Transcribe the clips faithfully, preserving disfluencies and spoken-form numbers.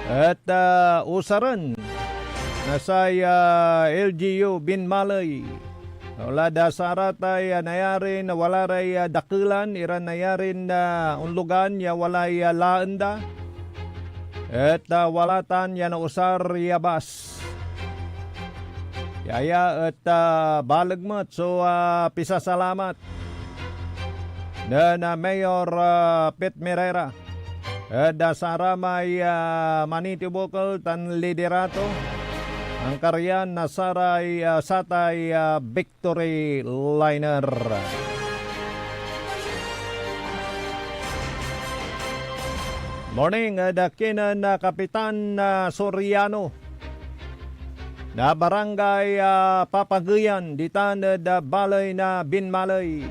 et, ah, usaren na say, ah, L G U Binmaley. Wala da saratay, ah, nayarin wala ray, ah, dakelan, iran nayarin, ah, onlogan ya walay, ah, laen da. Et, ah, wala tan ya nausar ya bus. Yaya et, ah, baleg met so, ah, pisasalamat nen, ah, Mayor, ah, Pete Merera ed, ah, saramay, ah, manitibukel tan liderato, angkarian na saray, ah, satay, ah, Victory Liner. Morning, ed, ah, kinen, ah, Kapitan, ah, Soriano na Barangay, ah, Papageyan, ditan ed, ah, baley na Binmaley.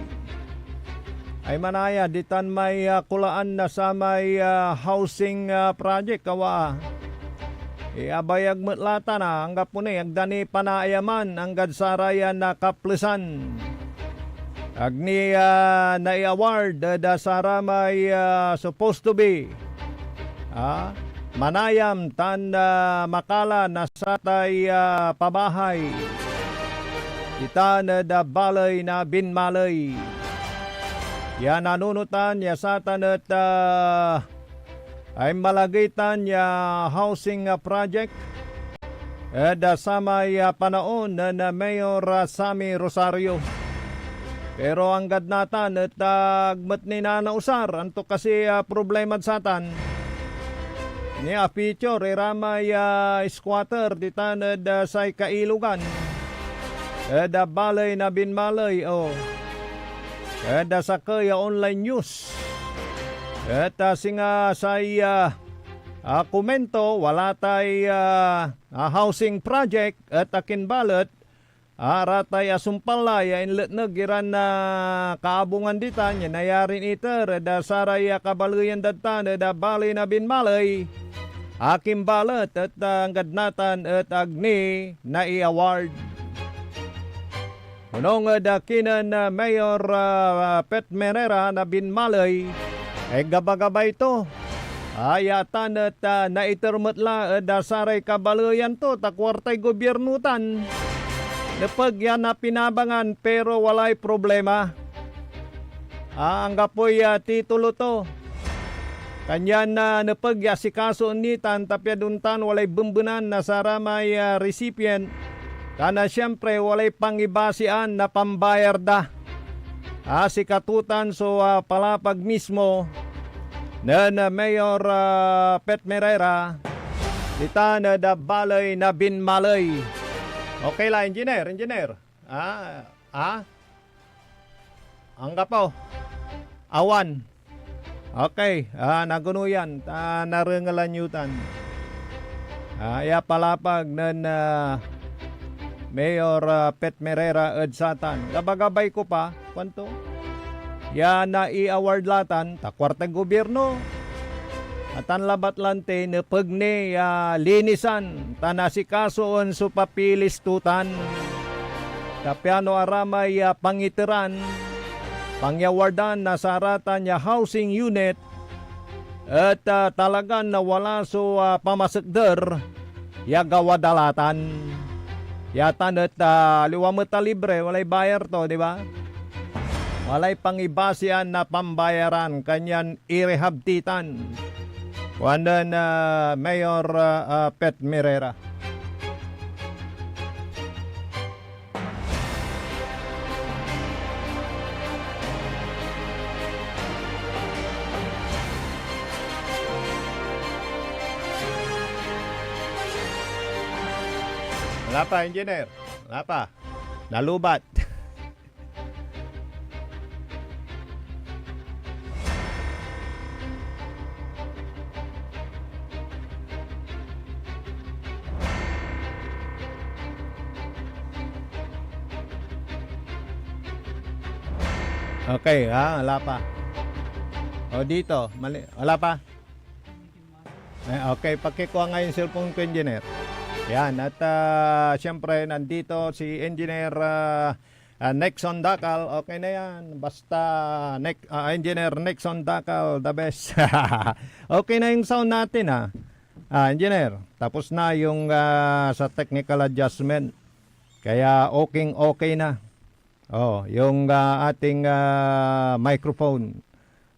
Ay manaya, ditan may, ah, kulaan na samay, ah, housing, ah, project, awa. Iyabayag met la tan, ah, anggapo ni, ag da ni panaayaman anggad sarayan, ah, kaplesan. Ag ni, ah, nai-award ed, ah, saramay, ah, supposed to be, ah, manayam tan, ah, makala na satay, ah, pabahay. Ditan ed, ah, baley na Binmaley. Ya nanunotan ya satan et, ah, ay malagey tan ya housing, ah, project ed, ah, samay, ah, panaon nen, ah, Mayor, ah, Sammy Rosario. Pero anggad natan et, ah, ag met ni nanausar. Anto kasi, ah, problemad satan? Ni a-feature ira may, ah, squatter ditan ed, ah, say kailogan ed, ah, baley na Binmaley, o ed, ah, sakey a online news. Et, ah, singa say, ah, ah, komento, wala tay, ah, ah, housing project et akin balet, ah, aratay asumpal la ya inletneg iran, ah, kaabungan ditan ya nayarin iter ed, ah, saray, ah, kabaleyan dad tan ed, ah, baley na Binmaley. Akin balet et, ah, anggad natan et ag ni nai-award. Onung ed, ah, kinen, ah, Mayor, ah, Pete Merera na Binmaley, ay gabagabay to. Aya tan et, ah, naiter met la ed, ah, saray kabaleyan to, ta kuartay gobyerno tan. Nepeg ya napinabangan, pero walay problema. Ah, anggapoy, ah, titulo to. Kanyan, ah, nepeg ya asikasoen ni tan, ta pian ontan walay bembenan na saramay, ah, recipient, tan, ah, siyempre, walay pangibasian na pambayar da. Ah, sikato tan so, ah, palapag mismo nen, ah, Mayor, ah, Pete Merera, ditan ed, ah, baley na Binmaley. Okay la, engineer, engineer. Ah, ah? Anggapo. Awan. Okay, ah, nagonoyan, ta narengelan yo tan. Ah, ya palapag nen, ah, Mayor, ah, Pete Merera ed satan. Gabagabay ko pa, kuanto? Ya nai-award la tan, ta kuartay gobyerno. Atan labat lanti, nepeg ni ya linisan tan asikasoen so papilis to tan. Ta piano aramay, ah, pangiteran, pangyawardan na saratan ya housing unit et, ah, talagan nawala so, ah, pamasekder ya gawa da la tan. Ya tan et, ah, aliwa met a libre, walay bayar to, di ba? Walay pangibasian na pambayaran, kanyan i-rehab ti tan. Kuanen, ah, Mayor, ah, ah, Pete Merera. Wala pa, engineer. Wala pa. Nalubat. Okay, ah, wala pa. O, dito, mali. Wala pa? Eh, okay, pakikuha nga yung cellphone ko, engineer. Yan, at, ah, siyempre, nandito si Engineer, ah, ah, Nixon Dacal. Okay na yan. Basta, Nick, ah, Engineer Nixon Dacal, the best. Okay na yung sound natin, ah. Ah, engineer, tapos na yung, ah, sa technical adjustment. Kaya okay, okay na. Oh, yung, ah, ating, ah, microphone.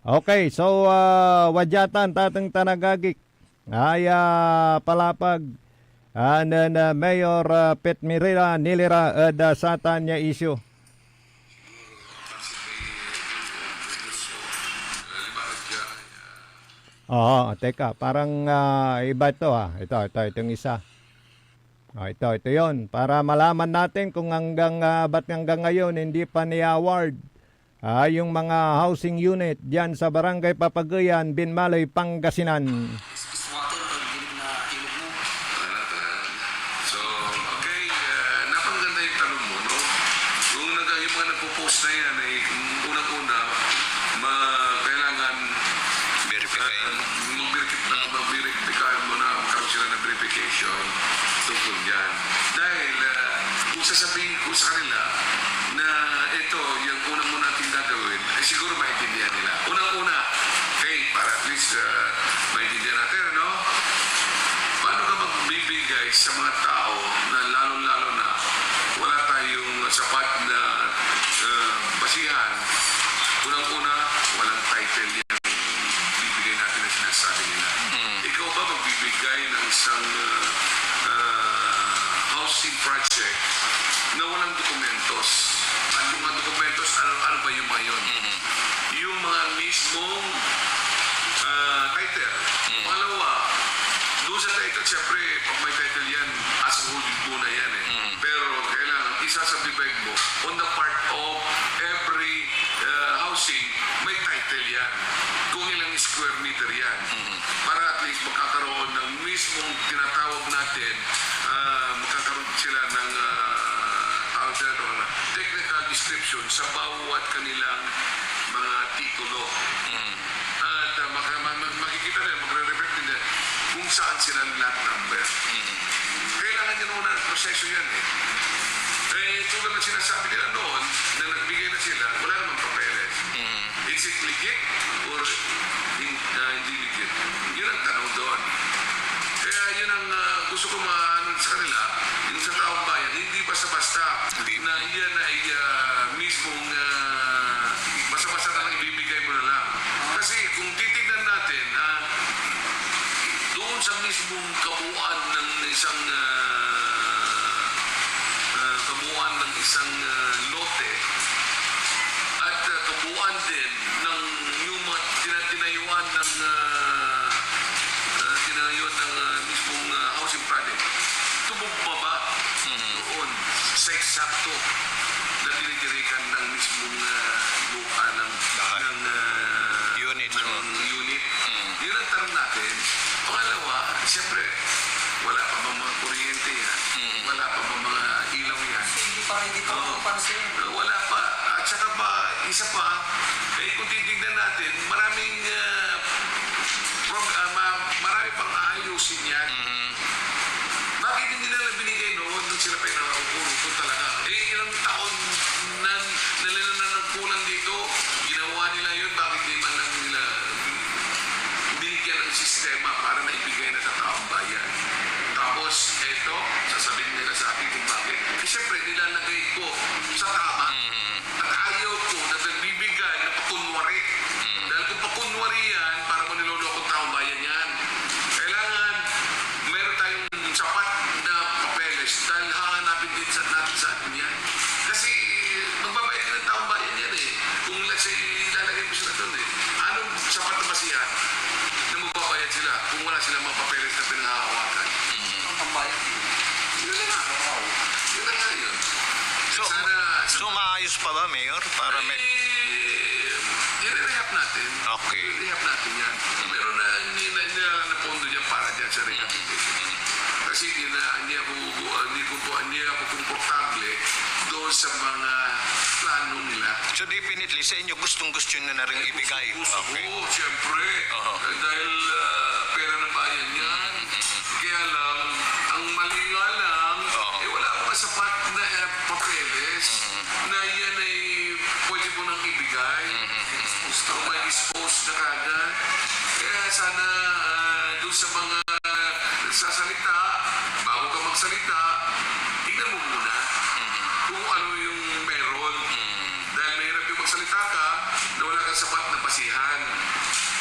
Okay, so, ah, wadyatan, tateng tan agagik. Ay, ah, palapag. And then, ah, Mayor, ah, Pete Mirira, nilira ed, ah, satan ya issue. Oo, teka, parang, ah, iba ito, ah. Ito, ito, itong isa. Ah, ito, ito yon. Para malaman natin kung hanggang, ah, ba't hanggang ngayon hindi pa ni-award, ah, yung mga housing unit diyan sa Barangay Papagueyan, Binmaloy, Pangasinan. Water, pag dinig na ilog mo. Wala na talaga. So, okay, ah, napakaganda yung tanong mo, no? Yung nag-, yung mga nagpo-post na yan, eh, unang-una, ma-, kailangan, Verify. ah, mag-verify, mag-verify muna, magkaroon sila ng verification tungkol dyan. Dahil, ah, kung sasabihin ko sa kanila na ito, yung una mo natin gagawin, ay siguro maintindihan nila. Unang-una, okay, para at least, ah, maintindihan natin, ano? Paano ka magbibigay sa mga tao na lalong-lalo na wala tayong sapat na, ah, basihan? Unang-una, walang title yan. Bibigay natin ang sinasabi nila. Mm. Ikaw ba magbibigay ng isang, ah, ah, housing project na walang dokumentos? At yung mga dokumentos, ano, ano ba yung mga yun? Mm. Yung mga mismong, ah, title. Mm. Pangalawa, doon sa title, siyempre, pag may title yan, as a whole, yun muna yan eh. Mm. Pero kailangan, isasubdivide mo on the part of every, ah, housing, may title yan. Kung ilang square meter yan. Mm. Para at least magkakaroon ng mismong tinatawag natin, ah, magkakaroon sila ng, ah, tawag dyan, ano, technical description sa bawat kanilang mga titulo. Mm. At, ah, maka-, ma-, ma-, makikita nila, magre-reflect din yan kung saan sila lot number. Mm. Kailangan yan muna ng proseso yan eh. Eh, tulad ng sinasabi nila noon, na nagbigay na sila, wala namang papeles. Mm. Is it legit or in-, ah, hindi legit? Yun ang tanong doon. Kaya yun ang, ah, gusto ko maano sa kanila, yung sa taong bayan, hindi basta-basta Hindi. na yan ay, ah, mismong, ah, basta-basta na lang ibibigay mo na lang. Kasi kung titignan natin, ah, doon sa mismong kabuuan ng isang, ah, ah, kabuuan ng isang, ah, lote at, ah, kabuuan din ng yung mga tina-, tinayuan ng, ah, ah, tinayuan ng, ah, mismong, ah, housing project, tumugma ba Mhm. doon sa eksakto na tinitirikan ng mismong, ah, lupa ng, Lahat. ng, ah, Unit, ng oh. unit? Mhm. Yun ang tanong natin. Pangalawa, siyempre, wala pa bang mga kuryente yan? Mhm. Wala pa bang mga ilaw yan? Hindi pa, hindi pa Oo. mapapansin. Wala pa. At saka pa, isa pa, eh, kung titignan natin, maraming, ah, prob-, ah, ma-, marami pang aayusin yan. Mhm. Bakit hindi nila binigay noon nung sila pa yung nakaupo kung talaga? Eh, ilang taon na, na nila na nagkulang dito, ginawa nila yun, bakit di man lang nila binigyan ng sistema para maibigay na sa taong bayan? Tapos, eto, sasabihin nila sa akin kung bakit. Eh, siyempre, nilalagay ko sa tama. Mhm. At ayaw ko na nagbibigay na pakunwari. Mhm. Dahil kung pakunwari yan, para maniloloko ang taong bayan yan. Kailangan meron tayong sapat na papeles dahil hahanapin din sa, natin sa atin yan. Kasi magbabayad din ang taong bayan yan eh. Kung let's say, ilalagay mo sila doon eh. Anong sapat na basihan na magbabayad sila kung wala silang mga papeles na pinangahawakan? Mhm. Ang pambayad. Yun na nga. Yun na nga yun. So, Sana, so maayos pa ba, Mayor? Para may Eh, i-rehab natin. Okay. I-rehab natin yan. Meron na, hindi na, hindi na, na pondo dyan para dyan sa rehabilitation. Kasi hindi na, hindi ako, hindi ko po, hindi ako komportable doon sa mga plano nila. So, definitely, sa inyo, gustong-gusto nyo na rin ibigay. Gusto ko, Okay. siyempre. Oho. Eh, dahil, ah, pera ng bayan yan. Mm, mm, mm. Kaya lang, ang mali nga lang, Oo. eh, wala akong sapat na, eh, papeles Mm, mm. na yan ay pwede mo nang ibigay. Mm, mm, mm. Gusto may dispose na kagad. Kaya sana, ah, doon sa mga Sasalita, bago ka magsalita, tignan mo muna kung ano yung meron. Dahil mahirap yung magsalita ka na wala kang sapat na basihan.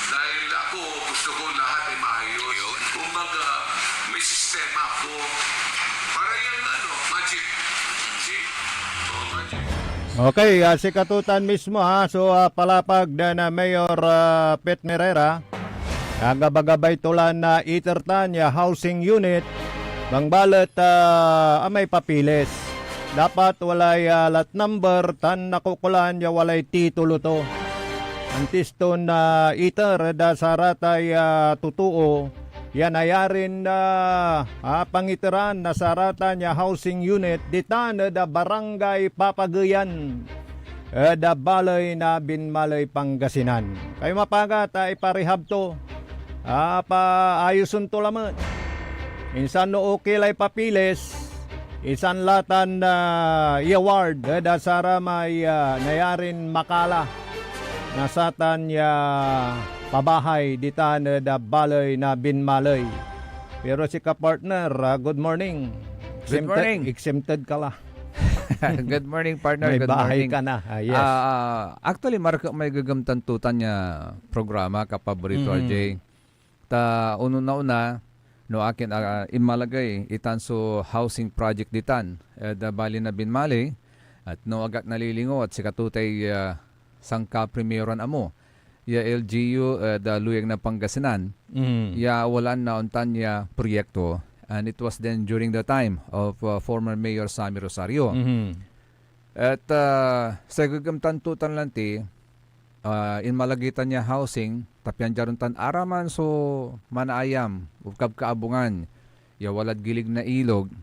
Dahil ako, gusto ko lahat ay maayos. Yun. Kumbaga, may sistema ako. Para yung ano, magic. See? Oh, magic. Okay, ah, si Katutan mismo, ha. So, ah, palapag na, na Mayor, ah, Pete Merera. Agabagabay to lan, ah, iter tan ya housing unit. Bangbalet, ah, amay papeles. Dapat walay, ah, lot number tan nakukulan ya walay titulo to. Antis ton, ah, iter ed, ah, saratay, ah, totoo ya nayarin, ah, ah, pangiteran na saratan ya housing unit ditan ed, ah, Barangay Papageyan ed, ah, baley na Binmaley, Pangasinan. Kayo mapagat, ah, iparehab to. Ah, paayosen to lamet. Insan no okay lay papeles, insan la tan, ah, i-award ed, ah, saramay, ah, nayarin makala na satan ya pabahay ditan ed, ah, baley na Binmaley. Pero si ka-partner, ah, good morning. Good Exempted, morning. Exempted ka la. Good morning, partner. May Good bahay morning. Ka na. Ah, yes. Ah, ah, actually, marka may gagamtan tutan ya programa, kapaborito, Mm. R J. Ta, ununa-una, no akin, ah, inmalagey itan so housing project ditan, ed, ah, bali na Binmaley, et no agak nalilingo, et sikato tay, ah, sankaprimeroan amo ya L G U, ed, ah, Luyag na Pangasinan, Mm. ya walaan na ontan ya proyekto, and it was then during the time of, ah, former Mayor Sammy Rosario. Mm. Et, ah, say gagamtan tutan lanti, ah, inmalagey tan ya housing, ta pian diad ontan araman so manaayam o kabkaabungan ya walad gilig na ilog,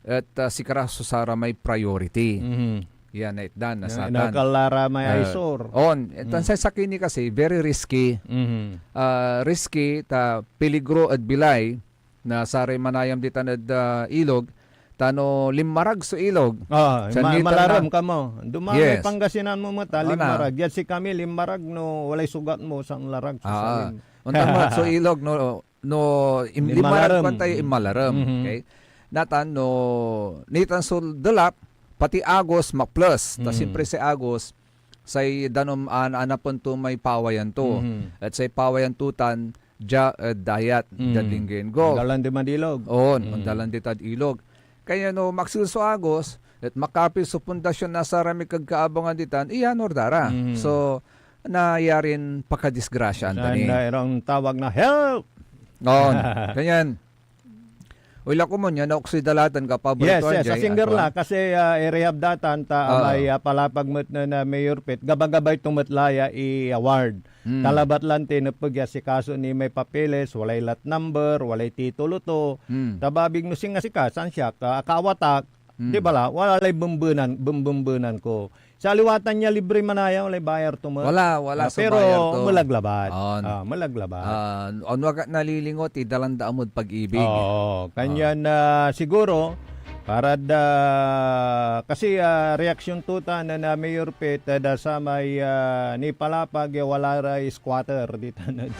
et, ah, sikara so saramay priority. Mhm. Ya naitdan na Yan, satan. Inakal la ra may Ah, eyesore. On, et tan Mm. say sakey ni kasi, very risky. Mhm. Ah, risky ta peligro ed bilay na saray manayam ditan ed, ah, ilog, ta no linmarag so ilog, Ah, sa ma-, nitan malarem na ka mo. Dumamay Yes. Pangasinan mo met, ah, Ana. Linmarag. Diad sikami, linmarag no walay sugat mo, sanlarag so Ah, salim. Ontan met so ilog, no, no, im-, Linmalarem. Linmarag kuan tayo, inmalarem. Mhm. Okay? Natan, no, nitan so delap, pati agos, maples. Ta Mm. siyempre say agos, say danom an-, anapen to may pawayan to. Mhm. Et say pawayan to tan dia ed dayat, Mm. diad Lingayen Gulf. Ondalan dimad ilog. On, Mm. ondalan ditad ilog. Kaya no maksil so agos, et makapil so pundasyon na saramay kagkaabangan ditan, iyanor da ra. Mm. So, nayarin pakadisgrasyaan da Saan ni. Da irang tawag na, "Help!" On. Kanyan, Oy, lako mo niya, naoksoy da la tan, kapaborito Yes, yes, R J, asingger la, Antoine. Kasi, ah, i-rehab da tan, ta Ah. amay, ah, palapag met nen, ah, Mayor Pete, gabagabay to met la ya i-award. Hmm. Ta labat lan tinepeg ya asikaso ni may papeles, walay lot number, walay titulo to. Hmm. Ta babig no singa sika, san siak, ah, kaawatak, Hmm. di ba la, wala lay bembenan, bembembenan ko. Sa aliwa tan ya libre manaya, walay bayar to met. Wala, wala Ah, so pero bayar to. Melag labat. On. Ah, melag labat. Ah, on, wag ak nalilingot, idalan da amod pag-ibig. Oo, kanyan, ah, siguro, para da, kasi, ah, reaksyon to tan na, na Mayor Pete, da samay, ah, nipalapag ya wala ray squatter ditan ed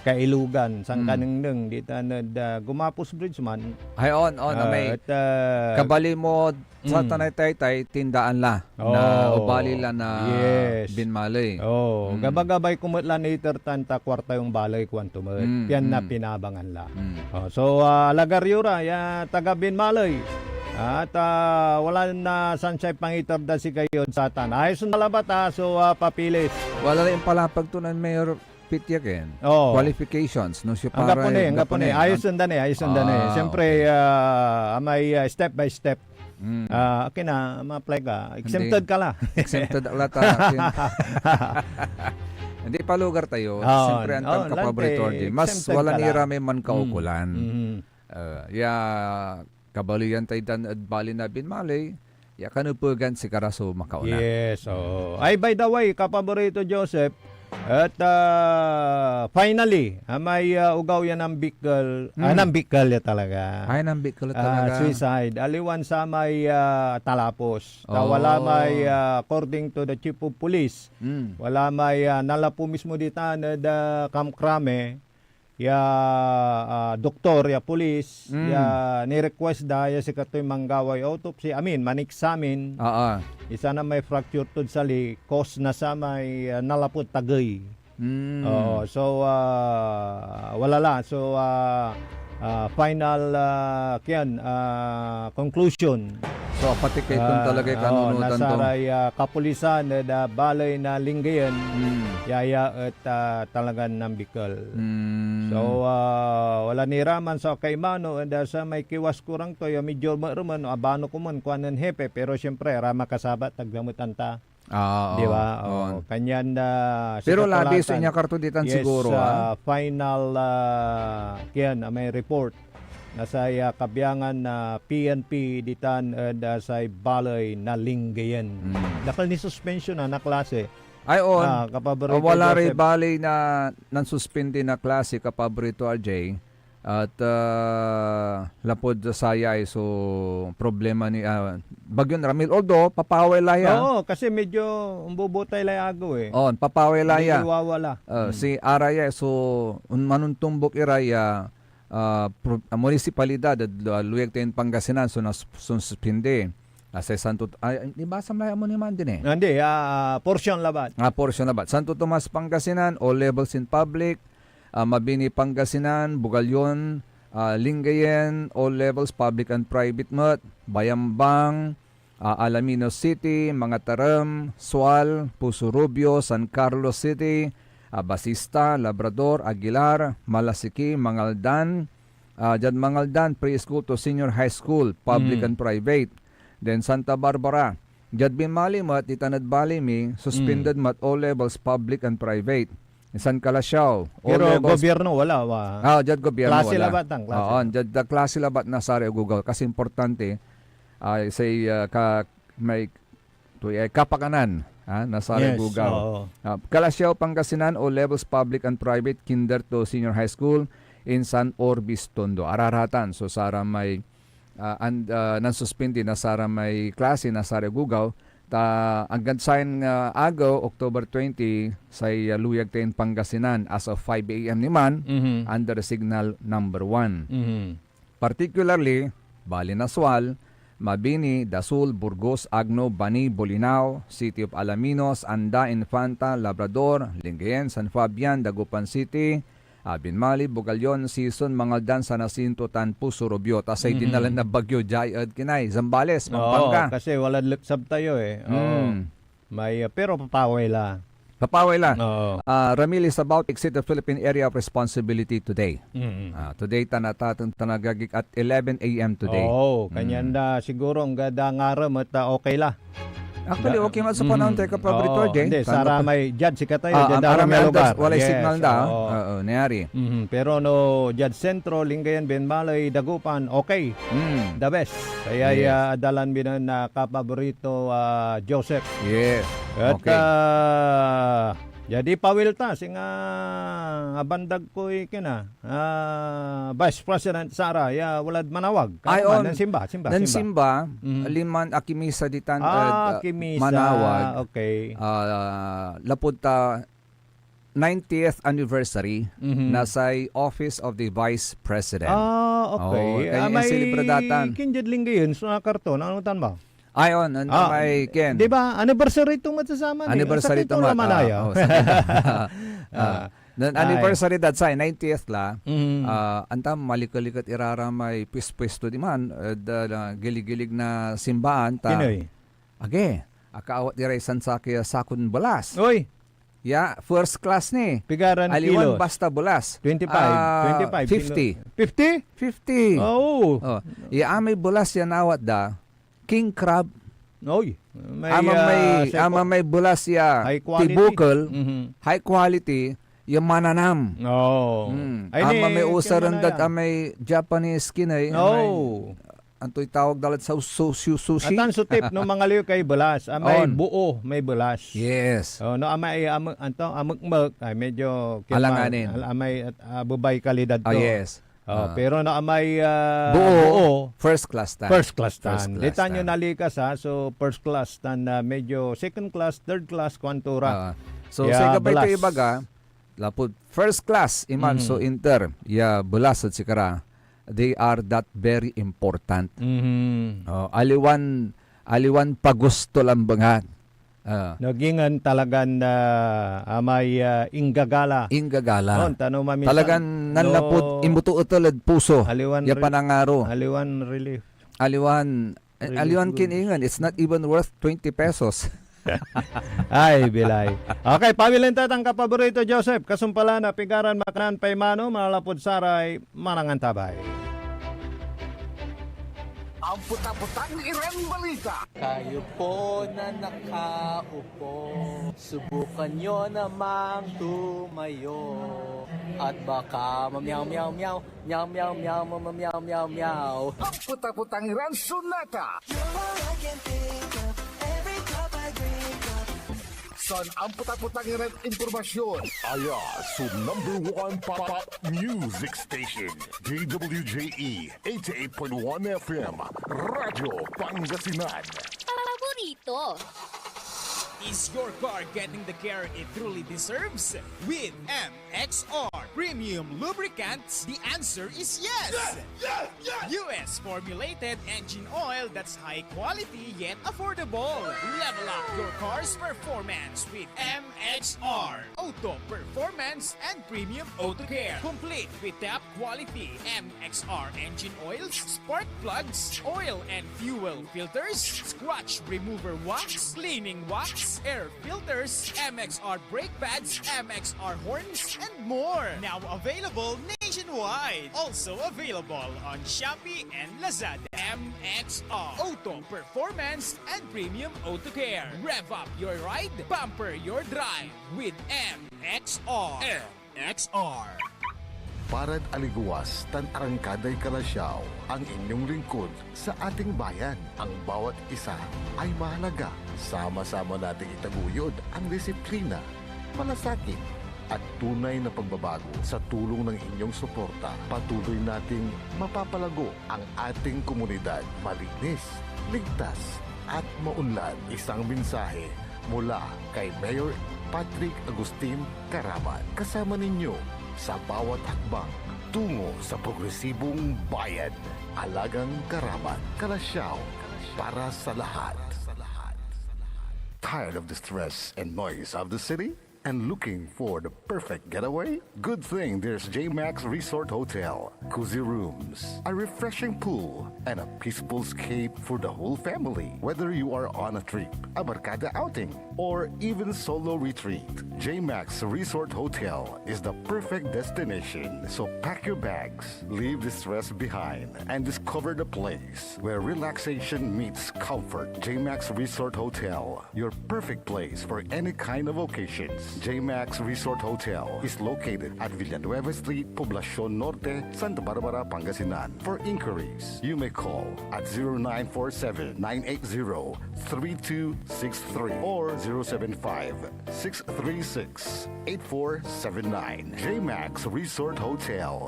Kailugan, Hmm. sankanengneng ditan ed, ah, Gumapos Bridge man. Ay, on, on, Ah, may et, ah, kabali mo, Sa Mm. tanay taytay, tindaan la na Oh. ubali la na Yes. Binmaley. Oh, Mm. gabagabay ko met la naiter tan ta kuarta yon baley, kuanto met. Mm, Pian mm. napinabangan la. Mm. Oh, so, ah, alagar yo ra, ya taga Binmaley. At, ah, wala na sansiay pangiter dad sikayod satan. Ayos na labat, ah, so, ah, papilis. Wala la impalapag to nen Mayor Pete ya ken? Oo. Qualifications, no? Siya Anggapo para ni, anggapo anggapo ni. ni. Ayos Ang yun, Dani, ayos yun, Dani. Ah, Siyempre, okay. ah, may, ah, step by step. Mm. Ah, akin na, ma-apply ka. Hindi. Exempted ka la. Exempted la ta, akin. Hindi, palugar tayo. Oo, Siyempre, ang oo, tan kapabre lante, to, di. Mas exempted wala ka ni la. Rame man kaukulan. Mm, mm. Ah, ya, kabalian tay dan ed bali na Binmaley, ya kanepegan sikara so makauna. Yes, oo. Ay, by the way, kapaborito Joseph, at, ah, finally, amay, ah, ogaw ya nambikkel, ah, Hmm. nambikkel ya talaga. Ay, nambikkel ya Ah, talaga. Suicide. Aliwan samay, ah, talapos. Ta Oh. wala may, ah, according to the chief of police, Hmm. wala may, ah, nalapo mismo ditan ed, ah, Camp Crame. ya, ah, doktor, ya pulis, Mm. ya ni-request da ya sikatoy manggaway autopsy, I mean, man-examine. Oo. Insan may fracture tod sali, cause na samay, ah, nalapud tagey. Mm. Oo, so, ah, wala la. So, ah, ah, final, ah, kiyan, ah, conclusion. So, apatey kayo ton Ah, talagay oo, kanunotan to. Nasaray, ah, kapulisan ed, ah, baley na Lingayen, Mm. yaya et, ah, talagan nambikel. Mm. So, ah, wala ni ra man so akaimano ed, ah, samay kiwas kurang to, ya medyo meremen, abano ko man, kuanen hepe, pero siyempre, ra makasabat, tagdametan ta. Ah, oo. Di ba? Oo. On. Kanyan, ah, Pero sikatola labis tan, inyakar to ditan yes, siguro, ah, ah. Final, ah, kiyan, ah, may report na say, ah, kabiangan na P N P ditan ed, ah, say baley na Lingayen. Mm. Dakal ni suspension, ah, na klase. Ay, on. Ah, kapaborito Ah, wala ray Joseph. Baley na nansuspindi na klase, kapaborito R J. At, ah, lapud sayay so problema ni, ah, Bagyon Ramil. Although, papaway la ya. Oo, kasi medyo umbubutay lay agew eh. On, papaway la ya. Medyo wawala. Ah, Hmm. Si Araya, so, un-, manuntumbok ira ya, ah, pro-, ah, munisipalidad ed, ah, luyag tayon Pangasinan, so nas-, so nasuspindi. Ah, say Santo, ay, ibasa mo la ya mo ni Mandy ni. Hindi, ah, portion labat. Ah, portion labat. Santo Tomas, Pangasinan, all levels in public, ah, Mabini, Pangasinan, Bugallon, ah, Lingayen, all levels, public and private met, Bayambang, ah, Alaminos City, Mangatarem, Sual, Puso Rubio, San Carlos City, ah, Basista, Labrador, Aguilar, Malasiqui, Mangaldan, ah, diad Mangaldan, preschool to senior high school, public Mm. and private. Then Santa Barbara, diad binmali met, ditan ed baley mi, suspended Mm. met all levels, public and private. San Calasiao, all Pero levels gobyerno, wala, wa-, Ah, diad gobyerno, klase wala. Labat ang klase. Oo, diad, ah, klase labat na saray agew-agew. Kasi importante, ah, say, ah, ka-, may, to, eh, kapakanan, ah, na saray Yes, agew-agew. Oo. Ah, Calasiao, Pangasinan, all levels, public and private, kinder to senior high school, insan Orbis Tondo. Araratan so saramay ah, and, ah, nansuspindi na saramay klase na saray agew-agew, ta anggad sayan, ah, agew, October twenty, say, ah, luyag tayon Pangasinan as of five A M ni man, Mhm. Under signal number one. Mhm. Particularly, Bali na Sual, Mabini, Dasul, Burgos, Agno, Bani, Bolinao, City of Alaminos, Anda, Infanta, Labrador, Lingayen, San Fabian, Dagupan City, ah, Binmali, Bugallon, Sison, Mangaldan, San Jacinto, tan Puso Rubio. Ta say Mhm. Dinalan na bagyo, jay ed kinay, Zambales, Oo, Pampanga. Kasi walad leksab tayo eh. Oo. Hmm. May, ah, pero papaway la. Papaway la. Oo. Ah, Ramil is about to exit the Philippine Area of Responsibility today. Mm. Ah, today, tan atateng tan agagik at eleven A M today. Oo, kanyan Mm. da, siguro, ang gada ngarem et, ah, okay la. Actually, Da-, okay man sa panahon mhm. Tayo, Kapabrito, Oo, R J. Hindi, Tama saramay, diad sikatayo, Ah, diad ang aramay aramay antas, lugar. Walay Yes, signal da, ah. Oo. Oo, nayari. Mhm. Pero no, diad sentro, Lingayen, Benmalay, Dagupan, okay. Mm. The best. Kaya Yes. ya, dalan binan na Kapabrito, ah, Joseph. Yes. At, Okay. ah, jadi pawil ta, singa abandag ko ikina. Ah, Vice President Sara, ya walad manawag. Ay, Kanuman, on. Nansimba, simba, simba. Nansimba, Mhm. Liman akimisa ditan Ah, ed, ah, kimisa. Manawag. Okay. Ah, lapud ta ninetieth anniversary Mhm. na say Office of the Vice President. Ah, okay. Oh, kaya Ah, may inselebra datan. Kinjad linggayen, so nakarton, ano tan ba? Ay, on, on, Ah, may Ken. Di ba, anniversary to met sasama ni. Anniversary Sakit to to met, naman ah, aya. Oh, sakit. Ah, Ah, then ay. Anniversary that say, ninetieth la. Mm. Ah, anta, malikeliket iraramay pwis-pwesto diman, eh, da, da, gilig-gilig na simbaan, ta Kinoy? Age, akaawat iray sansakey a sakon belas. Oy! Ya, first class ni. Pigaran Aliwan kilos? Basta belas. Twenty-five, Ah, twenty-five, fifty. Fifty? Fifty. Oo. Oh, ya amay belas ya nawat da, king crab. Oy, may, Ama ah, may, sepo-, ama may belas ya high quality. Tibukel, Mhm. High quality, ya mananam. Oo. Hmm. Ay, Ama ni, may usaren dad manaya. Amay Japanese kinay, amay, Oo. antoy tawag da lad sa su-, su-, sushi? Atan so tip, no, mangaliw kay belas, amay On. Buo, may belas. Yes. Oh, no, amay, am-, anto, amekmek, ay medyo kinmal. Alanganin. Al-, amay, ah, bebay kalidad Ah, to. Yes. Oh, Ah. Pero no amay, ah, Buo, buo, first class tan. First class tan. First class Di tan yo tan. Nalikas, ha? So, first class tan, ah, medyo second class, third class, kwanto ra. Ah. So, Ya, say gabay to belas. Ibaga, lapud first class iman so Mhm. inter ya belas ed sikara, they are that very important. Mhm. Oh, aliwan, aliwan pagusto lambengat. Ah. Nagingen talagan, ah, amay, ah, inggagala. Inggagala. On, ta no maminsan, Talagan nanlapud no, imbuto etel ed puso aliwan ya re-, panangaro. Aliwan relief. Aliwan, eh, Relief aliwan goods. Kiniingen, it's not even worth twenty pesos. Ay, bilay. Okay, pawil tayo tan kapaborito, Joseph. Kasumpalan na pigaran makanan pay mano, manalapud saray marangan tabay. Ampetapetang iran balita. Kayo po na nakaupo, subukan nyo namang tumayo. At baka mamyaw, myaw, myaw, myaw, myaw, myaw, myaw, myaw, myaw, myaw. Ampetapetang iran sonata. You're all I can think of. Every cup I drink of. San ampetapetang iran impormasyon. Aya so number one pop music station, D W J E eighty-eight point one F M, Radyo Pangasinan. Paborito. Is your car getting the care it truly deserves? With M X R Premium Lubricants, the answer is yes! Yes! Yes! Yes! U S formulated engine oil that's high quality yet affordable. Level up your car's performance with M X R Auto Performance and Premium Auto Care, complete with top quality M X R engine oils, spark plugs, oil and fuel filters, scratch remover wax, cleaning wax, air filters, M X R brake pads, M X R horns, and more. Now available nationwide. Also available on Shopee and Lazada. M X R Auto Performance and Premium Auto Care. Rev up your ride, pamper your drive with M X R. X R. Parad aligawas tan arangkaday Calasiao, ang inyong lingkod sa ating bayan. Ang bawat isa ay mahalaga. Sama-sama nating itaguyod ang disiplina, malasakit, at tunay na pagbabago. Sa tulong ng inyong suporta, patuloy nating mapapalago ang ating komunidad. Malinis, ligtas, at maunlad. Isang mensahe mula kay Mayor Patrick Agustin Caraman. Kasama ninyo sa bawat hakbang tungo sa progresibong bayan. Alagang Caraman, Calasiao, para sa lahat. Tired of the stress and noise of the city? And looking for the perfect getaway? Good thing there's J Max Resort Hotel. Cozy rooms, a refreshing pool, and a peaceful escape for the whole family. Whether you are on a trip, a barkada outing, or even solo retreat, J Max Resort Hotel is the perfect destination. So pack your bags, leave the stress behind, and discover the place where relaxation meets comfort. J Max Resort Hotel, your perfect place for any kind of occasions. J Max Resort Hotel is located at Villanueva Street, Poblacion Norte, Santa Barbara, Pangasinan. For inquiries, you may call at zero nine four seven, nine eight zero, three two six three or zero seven five, six three six, eight four seven nine. J Max Resort Hotel.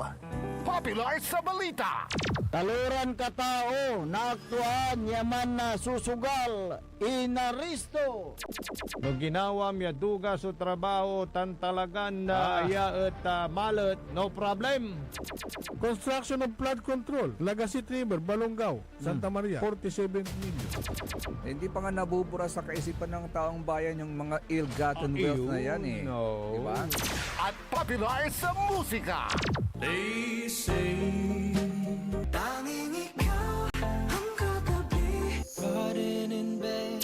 Popular sa balita. Taloran katao, naaktuaan ya mansusugal, inaresto. No ginawam ya duga so trabaho tan talagan, ah, Ah. aya et, ah, malet, no problem. Construction of flood control, Lagasit River, Balongaw, Santa Hmm. Maria, forty-seven million. Eh, hindi pa nga nabubura sa kaisipan ng taong bayan yung mga ill-gotten Ah, wealth na yan, eh. Ayun, no. Di ba? At popular sa musika. They say, tanging ikaw ang katabi. Pardon in bed.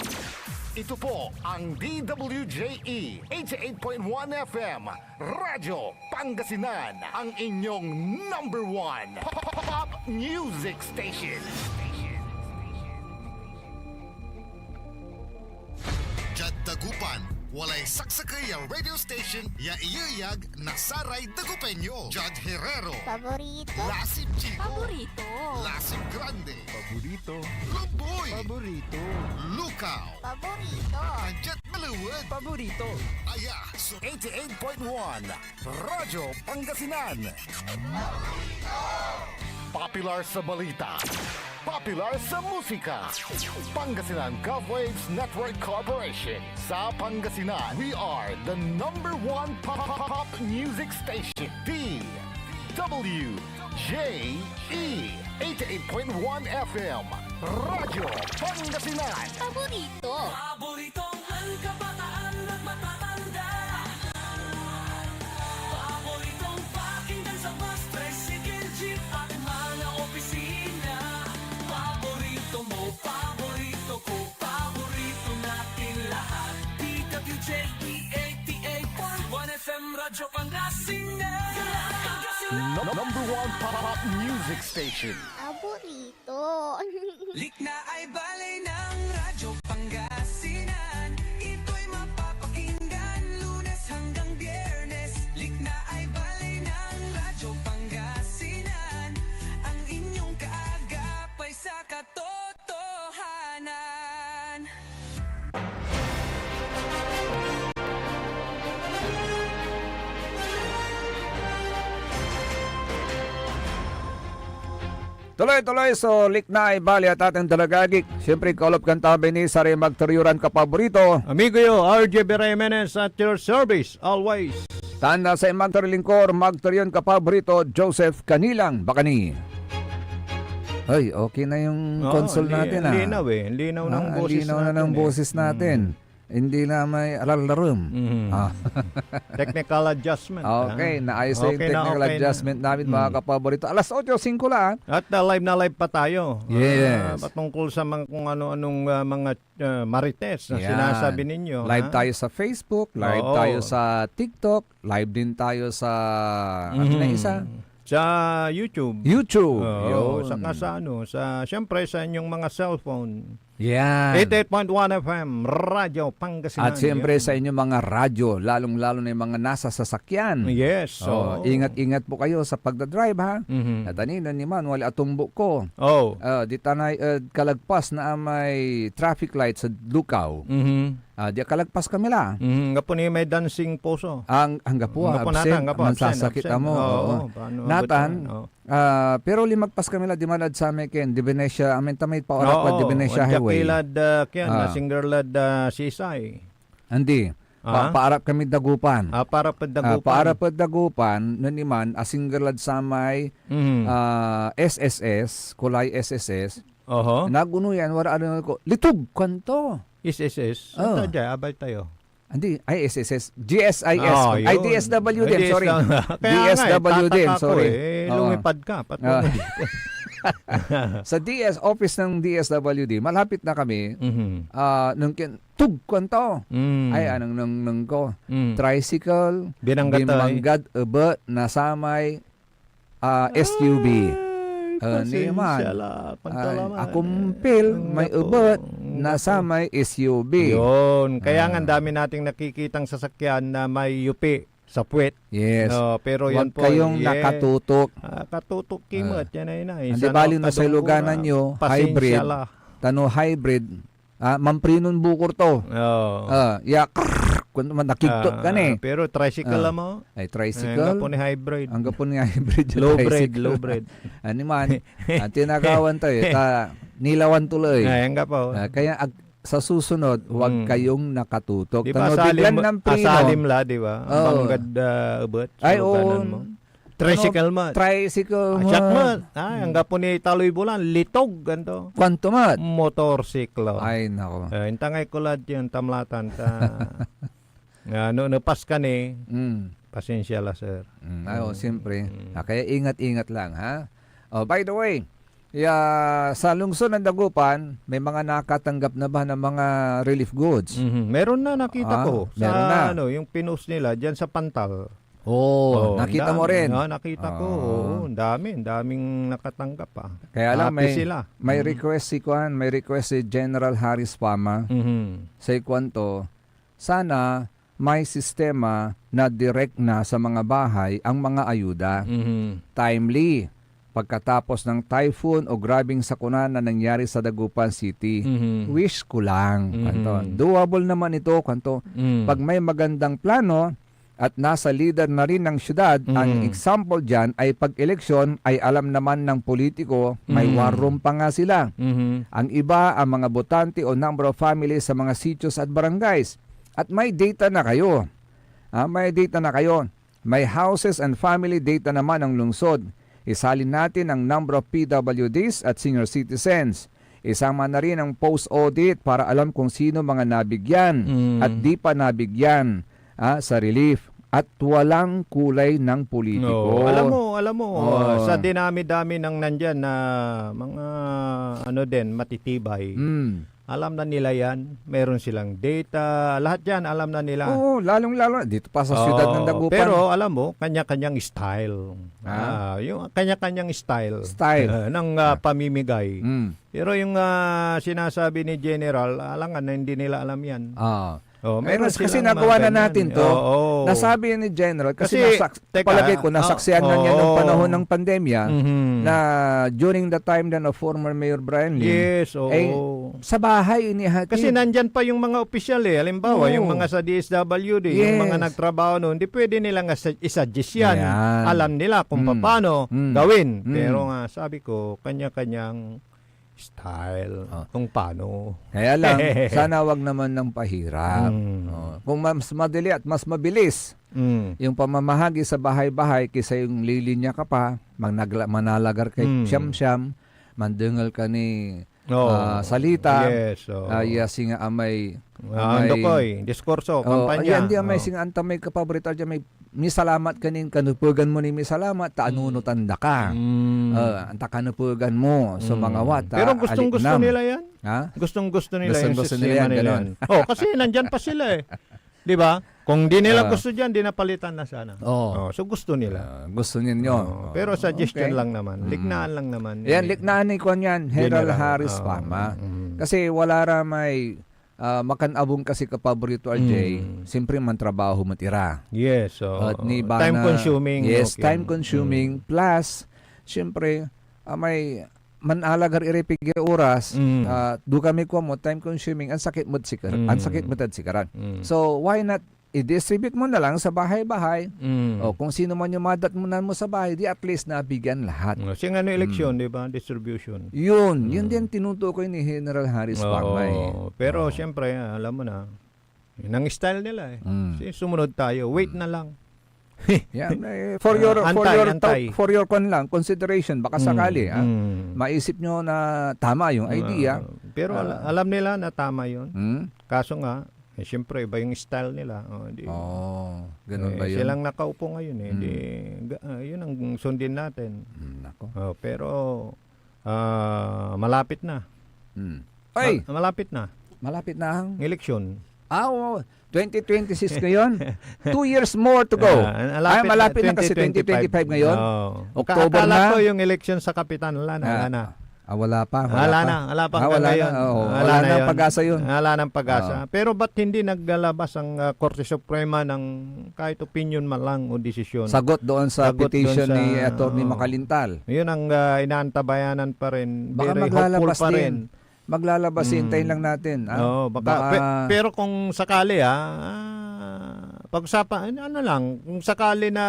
Ito po ang D W J E eighty-eight point one F M, Radyo Pangasinan, ang inyong number one pop music station. Diad Dagupan, walay saksakey a radio station ya iyeyag na saray Dagupeño. Judge Herrero. Paborito. Lasip Chico. Paborito. Lasip Grande. Paborito. Lumboy. Paborito. Lukaw. Paborito. Andiat Malawad. Paborito. Aya so eighty-eight point one Radyo Pangasinan. Popular sa balita. Popular sa musika. Pangasinan Gov Waves Network Corporation. Sa Pangasinan, we are the number one pop, pop, pop music station. D W J E, eighty-eight point one F M. Radyo Pangasinan. Paborito. Paboritong ang kabataan at matatanda. Paboritong pakinggan sa bus, tricycle, jeep at mga opisina. Paborito mo, paborito ko, paborito natin lahat. D W J E eighty-eight point one F M Radyo Pangasinan. Num- number one pop music station. Paborito. Likna ay baley ng Radyo Pangasinan. Ito'y mapapakinggan Lunes hanggang Biyernes. Likna ay baley ng Radyo Pangasinan. Ang inyong kaagap ay sa katotohanan. Tuloy-tuloy so liknaay bali at ating talagagik. Siyempre, kaulop kan tabi ni saray magteryoran kapaborito. Amigo yo, R J B Jimenez at your service, always. Tanda sa magteryo lingkor, magteryon kapaborito, Joseph Canilang Bacani. Ay, okay na yung Oo, console li-, natin, ah. Linaw eh. Linaw ng Ah, boses linaw na natin ng eh. boses natin. Mm. Hindi na may alarm. Mhm. Ah. Technical adjustment, ah. Okay, naayos na yung Okay na, technical okay na. adjustment namin, mga Mm. kapaborito. Alas otso singko lang. At, ah, live na live pa tayo. Yes. Ah, patungkol sa mga, kung ano-anong, ah, mga, ah, marites na Yan. sinasabi ninyo, Live ha? tayo sa Facebook, live Oo. tayo sa TikTok, live din tayo sa, ano na Mhm. isa? Sa YouTube. YouTube. Oo, Yun. saka sa ano, sa, siyempre, sa inyong mga cellphone. Yan. Eighty-eight point one F M, Radyo Pangasinan. At siyempre Yan. sa inyong mga radyo, lalong-lalo na yung mga nasa sasakyan. Yes, Oh, oo. ingat-ingat po kayo sa pagdadrive, ha? Mhm. At anino ni man, wala atumbok ko. Oh. Ah, di tanay, eh, kalagpas na may traffic light sa Lukaw. Mhm. Ah, di kalagpas kami la. Mhm. Anggapo ni may dancing poso. Ang, anggapo, Anggapo absent. natan, anggapo, absent, Mansasakit absent. amo. Oo, Oo. paano, Natan, abot yan? Oo. Ah, pero limagpas kami la diman ed samay ken, Divinesia, amin ta may paarap la Oo, Divinesia ondiak Highway. kilad, ah, kian, Ah. na singer lad, ah, Sisay. Andi. Pa-, Ah? paarap kami Dagupan. Ah, paarap ed Ah, Dagupan. paarap ed Dagupan, no niman, a singer lad samay, Mhm. ah, S S S, Kulay S S S. Oho. Naguno yan, wala ano ko, "Litog," kuanto. S S S? Ah. Anta dia, abay tayo. Hindi, ay, S S S. G S I S. Ah, Ay, yun. D S W din, Ay, sorry. D S W. Kaya nga, eh, D S W din, tataka ko, sorry. eh. Oo. Lumipad ka, pati Ah. lumipad. Sa D S, office ng D S W D, malapit na kami. Mhm. Ah, nung kin-, tug, kuanto. Mm. Ay, anong, nung, nung ko? Mm. Tricycle, Binangga tayo. binanggad, ebe, nasamay, ah, S U V. Ay, Ah, pasensya niman. la. Pagkalaman, Ay, akumpil, eh. may Naku, ubot, naku. nasa may S U V. Yun. Kaya nga, Ah. ang dami nating nakikitang sasakyan na may yupi sa puwet. Yes. No, pero Huwag yan po, kayong yes. nakatutok. Ah, katutok ki Ah. met, yan ay na. Hindi Isa na bali no sa kadungkuran, iluganan nyo, pasensya hybrid. la. Tano hybrid, Ah, mamprinon bukor to. Oo. Ah, ya, krrr, kun man nakigtot Ah, ka ni. pero tricycle Ah. mo? Ay, tricycle? Eh, nga po ni hybrid. Anggapo ni hybrid yung Low breed, tricycle. low breed. Ano man, ang tinagawan to eh, ta, nilawan to la eh. Ay, anggapo. Ah, kaya ag-, sa susunod, huwag Hmm. kayong nakatutok. Di ba Tano, asalim, biglang namprino. asalim la, di ba? Oo. Banggad, ah, ubot, Ay, suganan oo. mo. Tricycle Ano? man. Tricycle Ah, man. siak man. Ah, Hmm. anggapo ni Taloy Bulan, litog, ganto. Kuanto man? Motorsiklo. Ay, nako. Eh, intangay ko lad yan, tamlatan, ta. Nga, no, napas ka ni, Mm. pasensya la, sir. Mm, ay, oh, Mm. siyempre. Mm. Ah, kaya ingat-ingat lang, ha? Oh, by the way, ya, sa lungsod ng Dagupan, may mga nakatanggap na ba ng mga relief goods? Mhm. Meron na, nakita Ah, ko. meron Sa, na. ano, yung pinost nila, dyan sa Pantal. Oh, Oh, nakita ang mo dami. rin? Ah, nakita ko. Ah. Oo, ang dami, ang daming nakatanggap, ah. Kaya lang Happy may, sila. may Mm. request si kuan, may request si General Harris Fama. Mhm. Say kuanto, sana may sistema na direct na sa mga bahay ang mga ayuda. Mhm. Timely. Pagkatapos ng typhoon o grabeng sakuna na nangyari sa Dagupan City. Mhm. Wish ko lang, Mhm. kuanto. Doable naman ito, kuanto. Mm. Pag may magandang plano, at nasa lider na rin ng siyudad. Ang Mm. example diyan ay pag-eleksyon ay alam naman ng politiko, may Mm. war room pa nga sila. Mhm. Ang iba, ang mga botante o number of families sa mga sitios at barangays. At may data na kayo. Ah, may data na kayo. May houses and family data naman ang lungsod. Isalin natin ang number of P W Ds at senior citizens. Isama na rin ang post-audit para alam kung sino mga nabigyan Mm. at di pa nabigyan, ah, sa relief. At walang kulay ng politiko. No. Alam mo, alam mo, Oo. ah, sa dinami-dami ng nandyan na mga, ano din, matitibay. Mm. Alam na nila yan. Meron silang data. Lahat yan, alam na nila. Oo, lalong-lalo na dito pa sa siyudad ng Oo, Dagupan. Pero alam mo, kanya-kanyang style. Ah? Ah, yung kanya-kanyang style, Style. ah, ng, ah, Ah. pamimigay. Mm. Pero yung, ah, sinasabi ni General, alangan na hindi nila alam yan. Ah. Oh, Eh, meron mas kasi silang mga nagawa na ganyan natin eh. to. Oo. Nasabi ni General, kasi Kasi, nasak-, teka, palagay ko, ah, nasaksihan na niya nung oo. panahon ng pandemya Mhm. na during the time then of former Mayor Brian Lim, Yes, oo. eh, sa bahay inihatid. Kasi nandyan pa yung mga opisyal eh. Halimbawa, Oo. yung mga sa D S W D, yung mga Yes. nagtrabaho noon, di pwede nila nga sa-, i-suggest yan. Ayan. Alam nila kung Mm. paano Mm. gawin. Mm. Pero nga, sabi ko, kanya-kanyang style, Ah. kung paano. Kaya lang, sana wag naman ng pahirap. Mm. Oh, kung mas madali at mas mabilis Mm. yung pamamahagi sa bahay-bahay kaysa yung lilinya ka pa, managla-, manalagar kay Mm. siyam-siyam, mandengel ka ni, Oo. ah, salita, Yes, oo. ah, iya singa amay, Ah, amay, ano ko eh, diskurso, oh, kampanya. ayan, di amay Oo. singa antamay kapaborito, diyan may misalamat ka nin kanupegan mo ni misalamat, ta Mm. anunotan da ka. Mm. Ah, anta kanupegan mo so Mm. mga wata, Pero gustong-gusto aliknam. nila yan. Ha? Gustong-gusto nila yung Gustong-gusto sistema nila yan, nila ganon. yan. Oh, kasi nandyan pa sila eh. Di ba? Kung di nila Ah. gusto dyan, di napalitan na sana. Oo. Oh, so gusto nila. Ah, gusto ninyo. Oh, Oo. pero suggestion Okay. lang naman. Mm. Liknaan lang naman Yan, ni liknaan ni Kwan yan, General General. Harris Oo. Palma. Mm. Kasi wala ra may, ah, makanabong kasi kapaborito, R J. Mm. Siyempre, mantrabaho met ira. Yes, oo. At ni Time bana consuming, Yes, okay. time consuming. Mm. Plus, siyempre, ah, may manalagar iray pigay oras, Mm. ah, do kami kua mo, time consuming, ang sakit met sikar-, ang Mm. sakit met ed sikaran. Mm. So, why not i-distribute mo na lang sa bahay-bahay? Mm. O, kung sino man yung madatnan mo sa bahay, di at least nabigyan lahat. Mm, kasi nga ano, eleksyon, Mm. di ba? Distribution. Yun, yun Mm. din tinutukoy ni General Harris Oo, Palma eh. pero Oo. siyempre, alam mo na, yun ang style nila eh. Mm. Kasi sumunod tayo, wait Mm. na lang. Yan, eh, for Ah, your, for antay, your antay. thought, for your kwan lang, consideration, baka Mm, sakali, ah, mm. maisip nyo na tama yung Ah, idea. pero ala-, Ah. alam nila na tama yun. Hmm? Kaso nga, eh, siyempre, iba yung style nila. Oh, di, Oh, ganun eh, ba yun? silang nakaupo ngayon eh. Di, Hmm. ga-, ah, yun ang sundin natin. Hmm, nako. Oh, pero, ah, malapit na. Hmm. Ma-, Ay! malapit na. Malapit na ang Eleksyon. Ah, oo. Twenty twenty-six ngayon. Two years more to go. Ah, malapit Ay, na, malapit na kasi twenty twenty-five. twenty twenty-five ngayon. Oo. October Ka-, akala na. ko yung eleksyon sa kapitan, wala na, Ah, wala na. ah, wala pa, wala Wala pa. na, wala pa Ah, hanggang wala na, ngayon. oo. Wala Wala na nang yun. pag-asa yun. Wala nang pag-asa. Oo. Pero ba't hindi naglalabas ang, ah, Korte Suprema ng kahit opinion man lang o desisyon? Sagot doon sa Sagot doon petition sa, ni Attorney oo. Macalintal. Yun ang, ah, inaantabayanan pa rin. Baka Very hopeful maglalabas pa din. rin. Maglalabas, Mm. hintayin lang natin, ah. Oo, baka, Baka pe-, pero kung sakali, ah, ah, pag-usapan, ano, ano lang, kung sakali na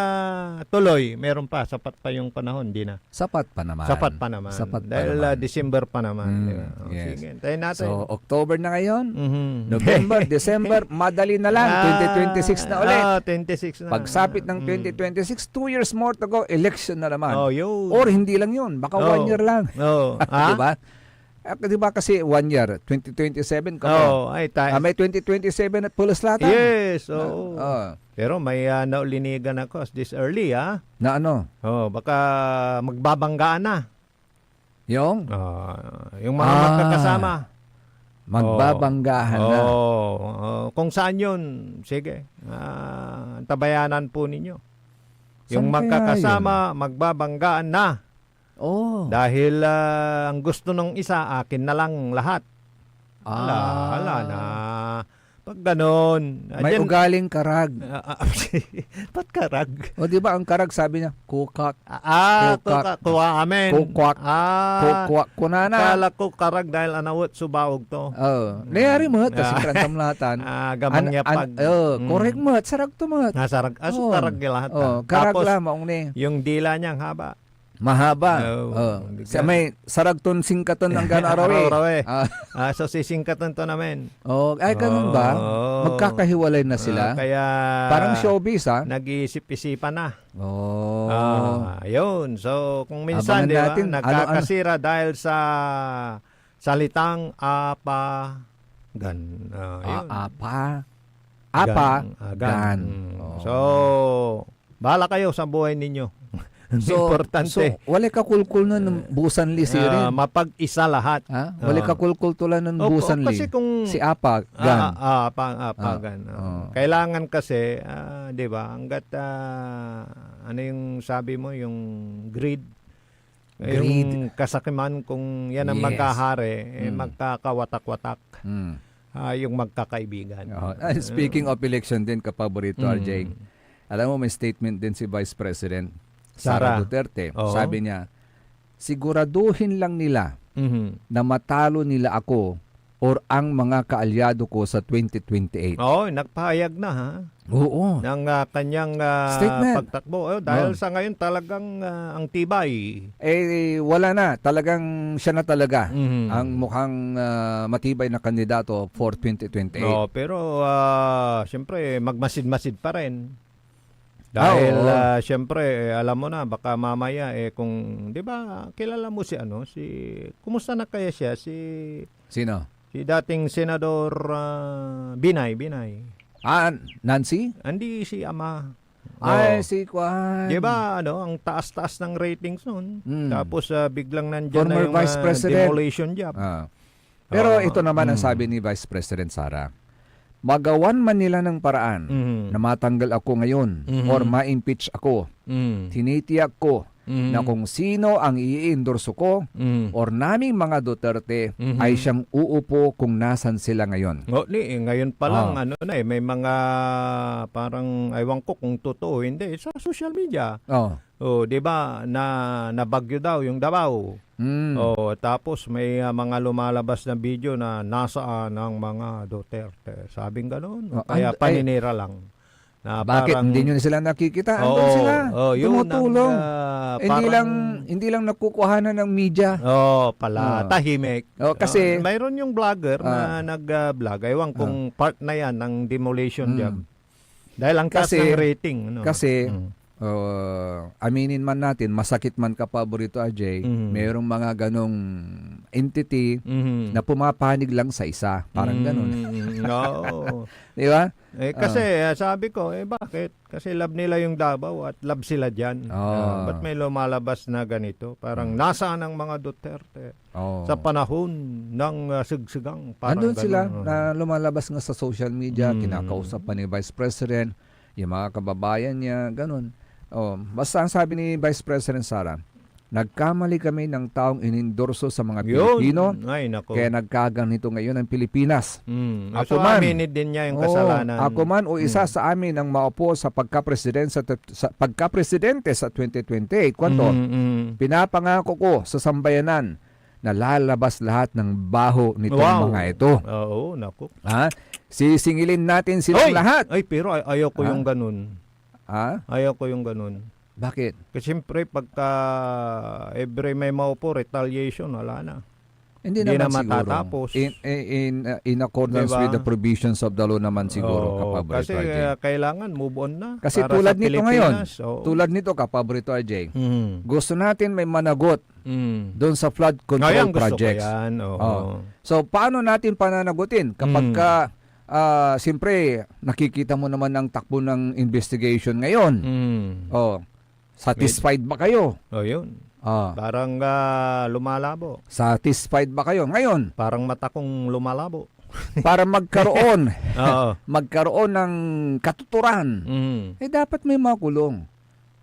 tuloy, meron pa, sapat pa yung panahon, di na. Sapat pa naman. Sapat pa naman. Sapat pa Dahil, ah, naman. December pa naman, Mm, di ba? Oh, yes. sige, hintayin natin. So, October na ngayon, Mhm. November, December, madali na lang, Ah, twenty twenty-six na ulit. ah, twenty-six na. Pagsapit ng Mm. twenty twenty-six, two years more to go, election na naman. Oh, yun. Or hindi lang yun, baka Oh. one year lang. Oh. Di Ah? ba? Ah, di ba kasi one year, twenty twenty-seven ka pa. Oo, ay, ta- Ah, may twenty twenty-seven at Pulos Latan. Yes, Ah, oo. ah. Pero may, ah, naulinigan ako as this early, ah. Na ano? Oh, baka magbabanggaan na. Yung? Ah, yung mga Ah. magkakasama. Magbabanggaan na. Oo, oo. Kung saan yun, sige. Ah, tabayanan po ninyo. Yung Saan kaya magkakasama, yun? magbabanggaan na. Oh. Dahil, ah, ang gusto ng isa, akin na lang lahat. Ala, Ah. ala na. Pag ganon, ah, May diyan ugaling karag. Ah, ah, ba't karag? O, di ba, ang karag, sabi niya, "Kukak, Ah, ah, kukak, kuka-, kuha amin. Kukwak, Ah, kukwak, kunana." Akala ko karag dahil anawet so baog to. Oh, nayari met, kasi Ah. karantam lahatan. Ah, gamang An-, niya an-, pag oh, Mm. correct met, sarag to met. Nasarag, ah, so Oh. karag ya lahat, Oh, ah. karag Tapos, lang, maong ni. yung dila niya, ang haba. Mahaba. Oh, Oh. bigat. Sa may sarag ton singkaton anggan arawi. Araw-araw eh. Ah. Ah, so sisingkaton to namin. Oh, ay, ganun ba? Oh. Magkakahiwalay na sila? Ah, kaya Parang showbiz, ah. nag-iisip-isipan na. Oh. Ah, yun. So, kung minsan, Abangan di ba, natin, ano, ano? nagkakasira dahil sa salitang apagan. Ah, yun. A-, apa? Apa? Gan. Ah, gan. Gan. Mm. Oh. So, bahala kayo sa buhay ninyo. So, Importante. so, walay kakulkul na ng Ah, busan li sirin. mapag-isa lahat. Ha? Walay Ah. kakulkul to la ng Opo, busan li. kasi kung Si apa, Ah, gan. ah, apa, apa, Ah, gan. Ah. oh. Kailangan kasi, ah, di ba, hanggat, ah, ano yung sabi mo, yung greed, Greed. yung kasakiman, kung yan ang Yes. maghahari, eh, Mm. magkakawatak-watak. Mm. Ah, yung magkakaibigan. Oh, ah, speaking Mm. of election din, kapaborito, Mm. R J, alam mo, may statement din si Vice President Sara Sara. Duterte. Oo. Sabi niya, "Siguraduhin lang nila Mhm. na matalo nila ako or ang mga kaalyado ko sa twenty twenty-eight." Oo, nagpahayag na, ha? Oo. Ng, ah, kanyang, ah, Statement. pagtakbo. Oh, dahil Oh. sa ngayon talagang, ah, ang tibay. Eh, wala na. Talagang siya na talaga Mhm. ang mukhang, ah, matibay na kandidato for twenty twenty-eight. Oo, pero, ah, siyempre, magmasid-masid pa rin. Ah, Dahil, oo. ah, siyempre, eh, alam mo na, baka mamaya, eh, kung, di ba, kilala mo si, ano, si, kumusta na kaya siya? Si, Sino? si dating Senador, ah, Binay, Binay. Ah, Nancy? Hindi, si ama. Ay, Oo. si Kwan. Di ba, ano, ang taas-taas ng ratings noon. Mm. Tapos, ah, biglang nandyan na Former yung, Vice ah, President. demolition job. Ah. Pero Oo. ito naman ang Mm. sabi ni Vice President Sara, "Magawan man nila ng paraan Mhm. na matanggal ako ngayon Mhm. or ma-impeach ako, Mm. tinitiyak ko Mhm. na kung sino ang i-endorso ko Mhm. or naming mga Duterte Mhm. ay siyang uupo kung nasan sila ngayon." Oh, ni, eh, ngayon pa lang, Ah. ano na eh, may mga parang, aywan ko kung totoo, hindi, sa social media. Oh. Oh, di ba, na, nabagyo daw yung Davao. Mm. Oh, tapos may, ah, mga lumalabas na video na nasaan ang mga Duterte. Sabing ganun. Oh, Kaya and-, ay, paninira lang. Na bakit parang hindi nyo sila nakikita? Andun Oo, sila. oh, yun ang, Tumutulong. ah, Hindi parang lang, hindi lang nakukuhanan ng media. Oh, pala, Ah. tahimik. Oh, kasi Ah, mayroon yung vlogger na Ah. nag, ah, vlog. Ewan Ah. kung part na yan ng demolition Mm. job. Dahil ang taas Kasi, ng rating, ano? kasi, Mm. uh, aminin man natin, masakit man, kapaborito, R J, Mhm. mayroong mga ganong entity Mhm. na pumapanig lang sa isa. Parang ganun. Mm, oo. Di ba? Eh, kasi, Ah. ah, sabi ko, eh, bakit? Kasi love nila yung Davao at love sila dyan. Ah. Ah, ba't may lumalabas na ganito? Parang, Hmm. nasaan ang mga Duterte? Oo. Sa panahon ng, ah, sigsigang, parang Andun sila ganun, oo. na lumalabas nga sa social media, Mm. kinakausap pa ni Vice President, yung mga kababayan niya, ganun. Oh, basta ang sabi ni Vice President Sara, "Nagkamali kami ng taong inendorso sa mga Yun. Pilipino, Ay, nako. kaya nagkaganito ngayon ang Pilipinas." Mm. Ako So, man, aminin din niya yung oo, kasalanan. ako man o isa Mm. sa amin ang maupo sa pagkapresidente sa, sa pagkapresidente sa twenty twenty-eight, kwanto, Mm, mm. pinapangako ko sa sambayanan na lalabas lahat ng baho nitong Wow. mga ito. Oo, naku. Ha? Sisingilin natin silang Oy! lahat. Ay, pero ay-, ayaw ko Ha? yung ganun. Ha? Ayaw ko yung ganun. Bakit? Kasi siyempre, pagka every may maupo, retaliation, wala na. Hindi Hindi naman na siguro. matatapos. In, in, in, uh, in accordance Di ba? with the provisions of the law naman siguro, Oo, kapaborito, kasi, R J. uh, kailangan move on na Kasi para tulad sa nito ngayon, Pilipinas, oo. tulad nito, kapaborito, R J, Mm. gusto natin may managot Mm. doon sa flood control Ayan, gusto ko projects. yan, oo. Oh. So, paano natin pananagutin kapag Mm. ka, ah, siyempre, nakikita mo naman ang takbo ng investigation ngayon? Mm. Oh, satisfied ba kayo? Oh, yun. Ah. Parang, ah, lumalabo. Satisfied ba kayo? Ngayon, Parang mata kong lumalabo. para magkaroon, Oo. magkaroon ng katuturan, Mm. eh, dapat may makulong.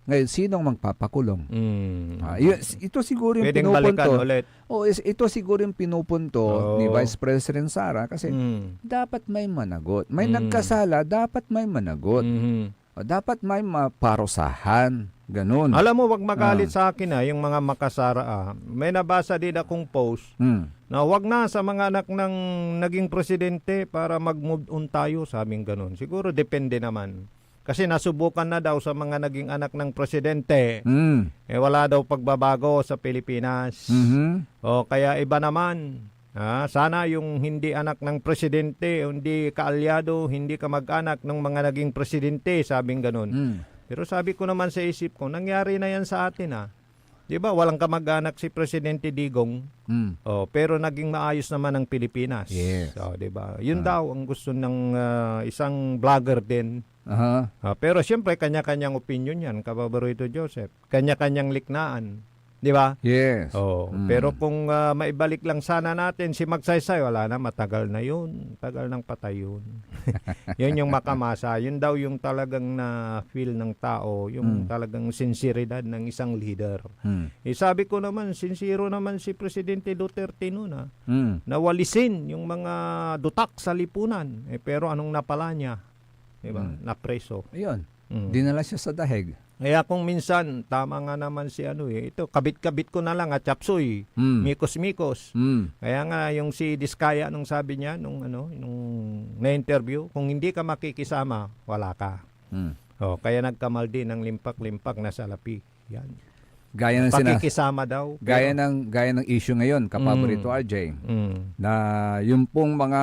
Ngayon, sino ang magpapakulong? Mm. Ah, yun, ito siguro yung Pwedeng balikan pinupunto. ulit. Oh, is, ito siguro yung pinupunto Oo. ni Vice President Sara kasi Mm. dapat may managot. May Mm. nagkasala, dapat may managot. Mhm. O, dapat may maparusahan. Ganun. Alam mo, wag magalit Ah. sa akin, ah, yung mga makasala, ah. May nabasa din akong post Mm. na wag na sa mga anak ng naging presidente para mag-move on tayo, sabing ganun. Siguro depende naman. Kasi nasubukan na daw sa mga naging anak ng presidente. Mm. Eh, wala daw pagbabago sa Pilipinas. Mhm. O, kaya iba naman. Ah, sana yung hindi anak ng presidente, hindi kaalyado, hindi kamag-anak ng mga naging presidente, sabing ganun. Mm. Pero sabi ko naman sa isip ko, nangyari na yan sa atin, ah. Di ba, walang kamag-anak si Presidente Digong? Mm. Oh, pero naging maayos naman ang Pilipinas. Yes. Oh, di ba? Yun Ah. daw ang gusto ng, ah, isang vlogger din. Aha. Ah, pero siyempre, kanya-kanyang opinion yan, Kapaborito Joseph. Kanya-kanyang liknaan. Di ba? Yes. Oh, Mm. pero kung, ah, maibalik lang sana natin si Magsaysay, wala na, matagal na yun. Tagal nang patay yun. Yun yung makamasa. Yun daw yung talagang na-feel ng tao, yung Mm. talagang sinseridad ng isang leader. Mm. Eh, sabi ko naman, sinsero naman si Presidente Duterte noon, ah. Mm. Nawalisin yung mga dutak sa lipunan. Eh, pero anong napala niya? Di ba? Mm. Napreso. Ayun. Mm. Dinala siya sa daheg. Kaya kung minsan, tama nga naman si ano eh, ito, kabit-kabit ko na lang, ah, chapsuy, Mm. mikos-mikos. Mm. Kaya nga, yung si Diskaya, nung sabi niya, nung ano, nung na-interview, "Kung hindi ka makikisama, wala ka." Mm. Oh, kaya nagkamaldi ng limpak-limpak na salapi. Yan. Gaya ng sina-, Pakikisama daw, gaya pero ng, gaya ng issue ngayon, Kapaborito Mm. R J, Mm. na yung pong mga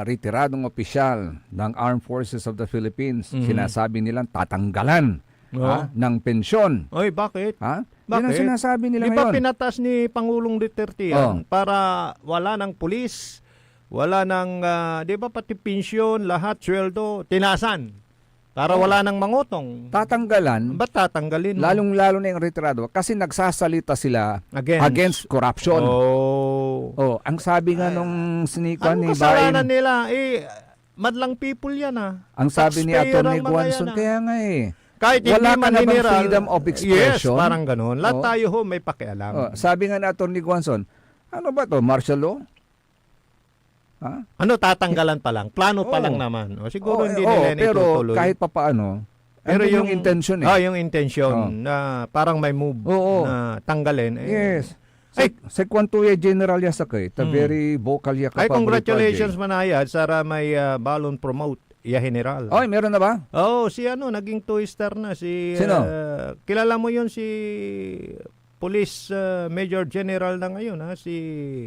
retiradong opisyal ng Armed Forces of the Philippines, Mhm. sinasabi nilang tatanggalan, Oo. ah, ng pensyon. Oy, bakit? Ha? Yan ang Bakit? sinasabi nila Di ba ngayon. pinatas ni Pangulong Duterte yan Oh. para wala ng pulis, wala ng, ah, di ba pati pensyon, lahat, sweldo, tinasan? Para Oh. wala nang mangutong. Tatanggalan. Ba't tatanggalin mo? Lalong-lalo na yung retirado kasi nagsasalita sila Against. against corruption. Oh. Oh, ang sabi nga Ay, nung sinikuan anong ni kasalanan Bain, nila? Eh, madlang people yan, ah. ang sabi ni Taxpayer Attorney ang mga Guanzon, yan, ah. kaya nga eh, Kahit wala hindi ka man na bang hiniral, freedom of yes, expression? parang ganun. Lahat Oh. tayo ho may pakialam. Oh, sabi nga ni Attorney Guanzon, "Ano ba to? Martial law?" Ha? Ano, tatanggalan pa lang? Plano pa Oo. lang naman. O, siguro Oo, hindi oo, nila yan pero itutuloy. kahit papaano, Pero andun yung yung, intensyon eh. ah, yung intensyon Oh. na parang may move Oo. na tanggalin, eh. Yes. Ay! Sa, sa kwanto ya General ya sakey, ta Hmm. very vocal ya Ay, Kapaborito congratulations, R J. manaya, saramay, ah, balon promote ya General. Oy, meron na ba? Oh, si ano, naging two-star na, si, Sino? ah, kilala mo yun, si Police, ah, Major General na ngayon, ha, si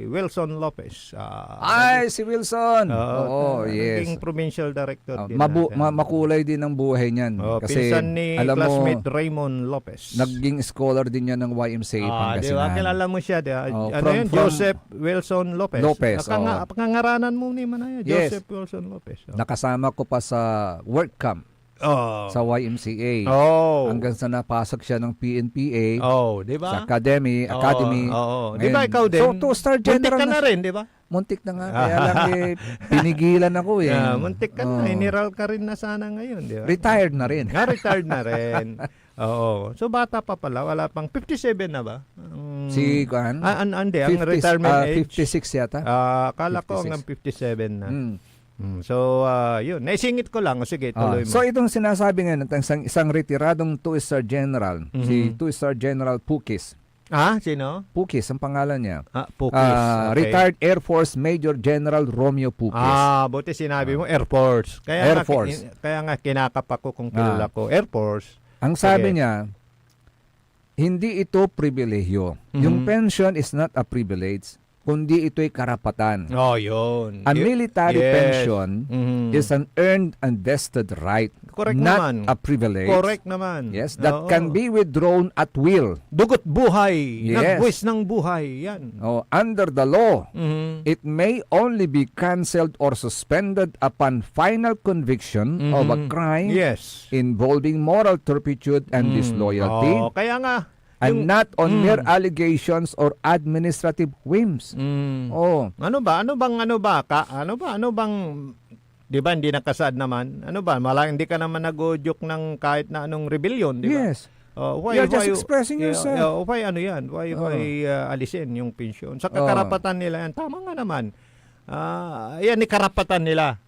Wilson Lopez. Ah, Ay, naging si Wilson. Oo, Oo, ta-, yes. naging provincial director Ah, din mabu-, natin. ma-, makulay din ang buhay niyan. Oh, Kasi, pinsan ni alam mo, classmate Raymond Lopez. naging scholar din yan ng Y M C A Ah, di ba? Pangasinan. Kilala mo siya, di ba? Oh, Ano from, yun? from Joseph Wilson Lopez. Lopez, Nakanga-, oo. Pangangaranan mo ni Manaya, Yes. Joseph Wilson Lopez. Oh. Nakasama ko pa sa work camp. Oh. sa Y M C A. Oh. Hanggang sa napasok siya ng P N P A, Oh, di ba? sa academy, Oo, academy. oo. Di ba Ngayon, ikaw din? so, two-star Muntik general ka na na siya. rin, di ba? Muntik na nga, kaya lang eh, pinigilan ako eh. Ah, muntik ka na, Oh. hiniral ka rin na sana ngayon, di ba? Retired na rin. Nga, retired na rin. Oo. So, bata pa pala, wala pang fifty-seven na ba? Ang Si, kuan? Ah, an-, ande, ang fifty, retirement ah, age? fifty-six yata. Ah, akala ko Fifty-six. hanggang fifty-seven na. Hmm. Hmm, so, ah, yun. Naisingit ko lang. O, sige, Ah, tuloy mo. so, itong sinasabi nga ng isang, isang retiradong two-star general, si Mhm. two-star General Pukis. Ah, sino? Pukis ang pangalan niya. Ah, Pukis. Ah, Okay. retired Air Force Major General Romeo Pukis. Ah, buti sinabi Ah. mo Air Force. Kaya Air nga, Force. kaya nga kinakapak ko kung kilala Ah. ko. Air Force. Ang sabi Sige. niya, hindi ito pribilehiyo. Yung Mhm. pension is not a privilege, kundi ito'y karapatan. Oh, yun. A Y-, military yes. pension Mhm. is an earned and vested right, Correct not naman. a privilege. Correct naman. Yes, that Oo. can be withdrawn at will. Dugo't buhay. Yes. Nagbuwis ng buhay. Yan. Oh, under the law, Mhm. it may only be canceled or suspended upon final conviction of a Mhm. crime Yes. involving moral turpitude and Mm. disloyalty, Oh, kaya nga, and yung, not on mm. mere allegations or administrative whims. Mm. Oh. Ano ba? Ano bang, ano ba? Ka, ano ba? Ano bang, di ba, hindi nakasaad naman? Ano ba? Mala, hindi ka naman nag-uudyok ng kahit na anong rebellion, di ba? Yes. Oh, why, You're just why, expressing yeah, yourself. Yeah, why ano yan? Why, Oh. why, uh, alisin yung pensyon? Sa Oh. kakarapatan nila yan. Tama nga naman. Ah, yan ay karapatan nila.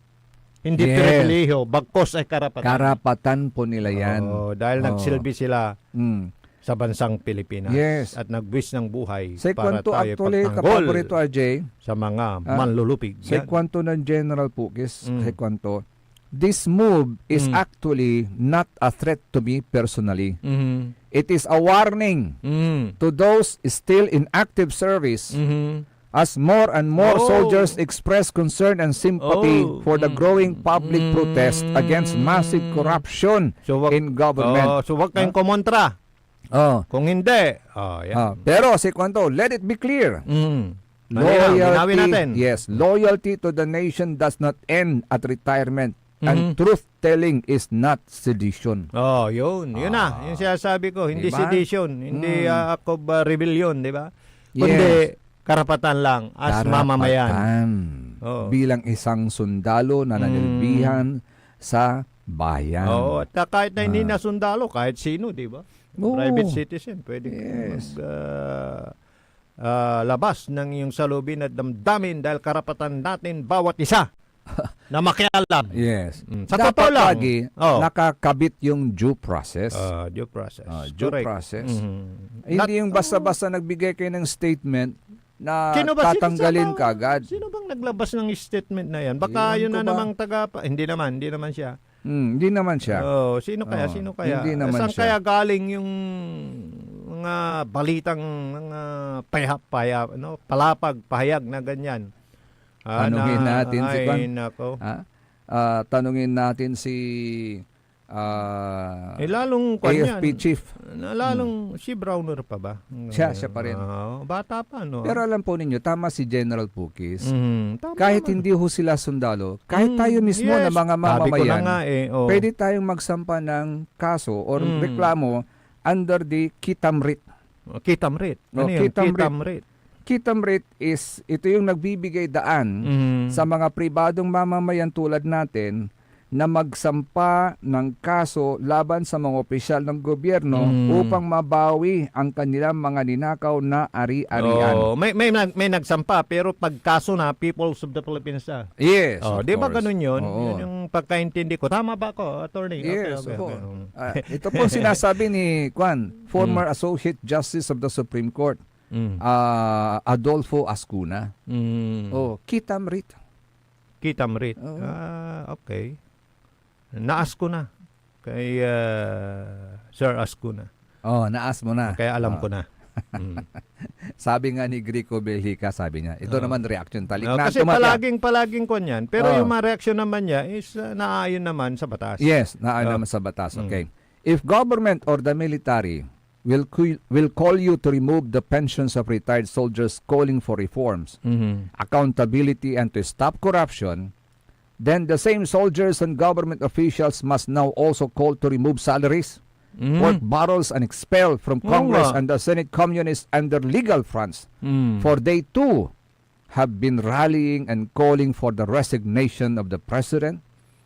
Hindi Yes. pribilehiyo, bagkus ay karapatan. Karapatan po nila yan. Oo, dahil Oo. nagsilbi sila Mm. sa bansang Pilipinas Yes. at nagbuwis ng buhay Say para kwanto tayo actually, ipagtanggol kapaborito, R J. sa mga Ah, manlulupig. say Yan. kwanto ng General Pukis, Mm. say kwanto, "This move is Mm. actually not a threat to me personally. Mhm. It is a warning Mm. to those still in active service Mhm. as more and more Oh. soldiers express concern and sympathy Oh. for the Mm. growing public Mm. protest against massive corruption So, wag, in government." oh, so wag kayong Ah. kumontra. Oh. Kung hindi, oh, yan. Ah, pero si kwanto, "Let it be clear. Mm. Ano yan? Loyalty, Linawin natin. yes, loyalty to the nation does not end at retirement, and Mhm. truth-telling is not sedition." Oh, yun. Yun na. Ah. Yung sinasabi ko, hindi Diba? sedition, hindi, Mm. ah, act of, ah, rebellion, di ba? Yes. Kundi karapatan lang as Karapatan. mamamayan. Oo. Bilang isang sundalo na Mm. nanilbihan sa bayan. Oo, at kahit na hindi Ah. na sundalo, kahit sino, di ba? Oo. Private citizen, pwede ka Yes. mag, ah, ah, labas ng iyong saloobin at damdamin dahil karapatan natin bawat isa na makialam. Yes. Mm. Sa Dapat totoo lang. lagi, Oh. nakakabit yung due process. Ah, due process. Ah, due Correct. process. Mhm. Hindi Not yung basta-basta nagbigay kayo ng statement na Sino ba, sino, tatanggalin sino ka bang, agad. sino bang naglabas ng statement na yan? Baka Ewan yun ko na ba. namang taga pa, hindi naman, hindi naman siya. Hmm, hindi naman siya. Oh, sino kaya? Oh, Sino kaya? hindi naman Saan siya. kaya galing yung mga balitang, mga payap-, payap-, ano, palapag, pahayag na ganyan? Ah, Tanungin na, natin si ay, Kwan. nako. Ha? Ah, tanungin natin si, ah, Eh, lalong kwan A F P yan. chief. Na, lalong Hmm. si Browner pa ba? Siya, siya pa rin. Ah, bata pa, no? Pero alam po ninyo, tama si General Pukis. Mhm, tama Kahit naman. hindi ho sila sundalo, kahait Mm, tayo mismo na yes. mga Sabi ko na mamamayan, nga eh, oh. pwede tayong magsampa ng kaso or Mm. reklamo under the Kitamrit. Oh, Kitamrit. Oh, Ano yun? Kitamrit. Kitamrit. Kitamrit is, ito yung nagbibigay daan Mhm. sa mga pribadong mamamayan tulad natin na magsampa ng kaso laban sa mga opisyal ng gobyerno Mm. upang mabawi ang kanilang mga ninakaw na ari-arian. Oo, may, may nag-, may nagsampa, pero pagkaso na, Peoples of the Philippines na. Yes, Oh, of di ba course. ganun yun? Oo. Yun yung pagkaintindi ko. Tama ba ako, attorney? Okay, Yes, okay, opo. okay. Mm. Ah, ito pong sinasabi ni, kwan, former Mm. Associate Justice of the Supreme Court, Mm. ah, Adolfo Ascuna. Mm. Oh, Kitamrit. Kitamrit. Oo. Ah, okay. Naas ko na kay, ah, Sir Ascuna. Oh, naas mo na. Kaya alam Ah. ko na. Mm. Sabi nga ni Grico Belhica, sabi niya, ito Oh. naman reaction, talik Oh, na kasi tumatya. palaging, palaging kwan yan. Pero Oh. yung mga reaksyon naman niya is, ah, naayon naman sa batas. Yes, naayon Oh. naman sa batas. Mm. Okay. If government or the military will cu-, will call you to remove the pensions of retired soldiers calling for reforms, Mhm. accountability, and to stop corruption, then the same soldiers and government officials must now also call to remove salaries, Mhm. pork barrels, and expel from Oo Congress nga. and the Senate communists and their legal fronts. Mm. For they too have been rallying and calling for the resignation of the president,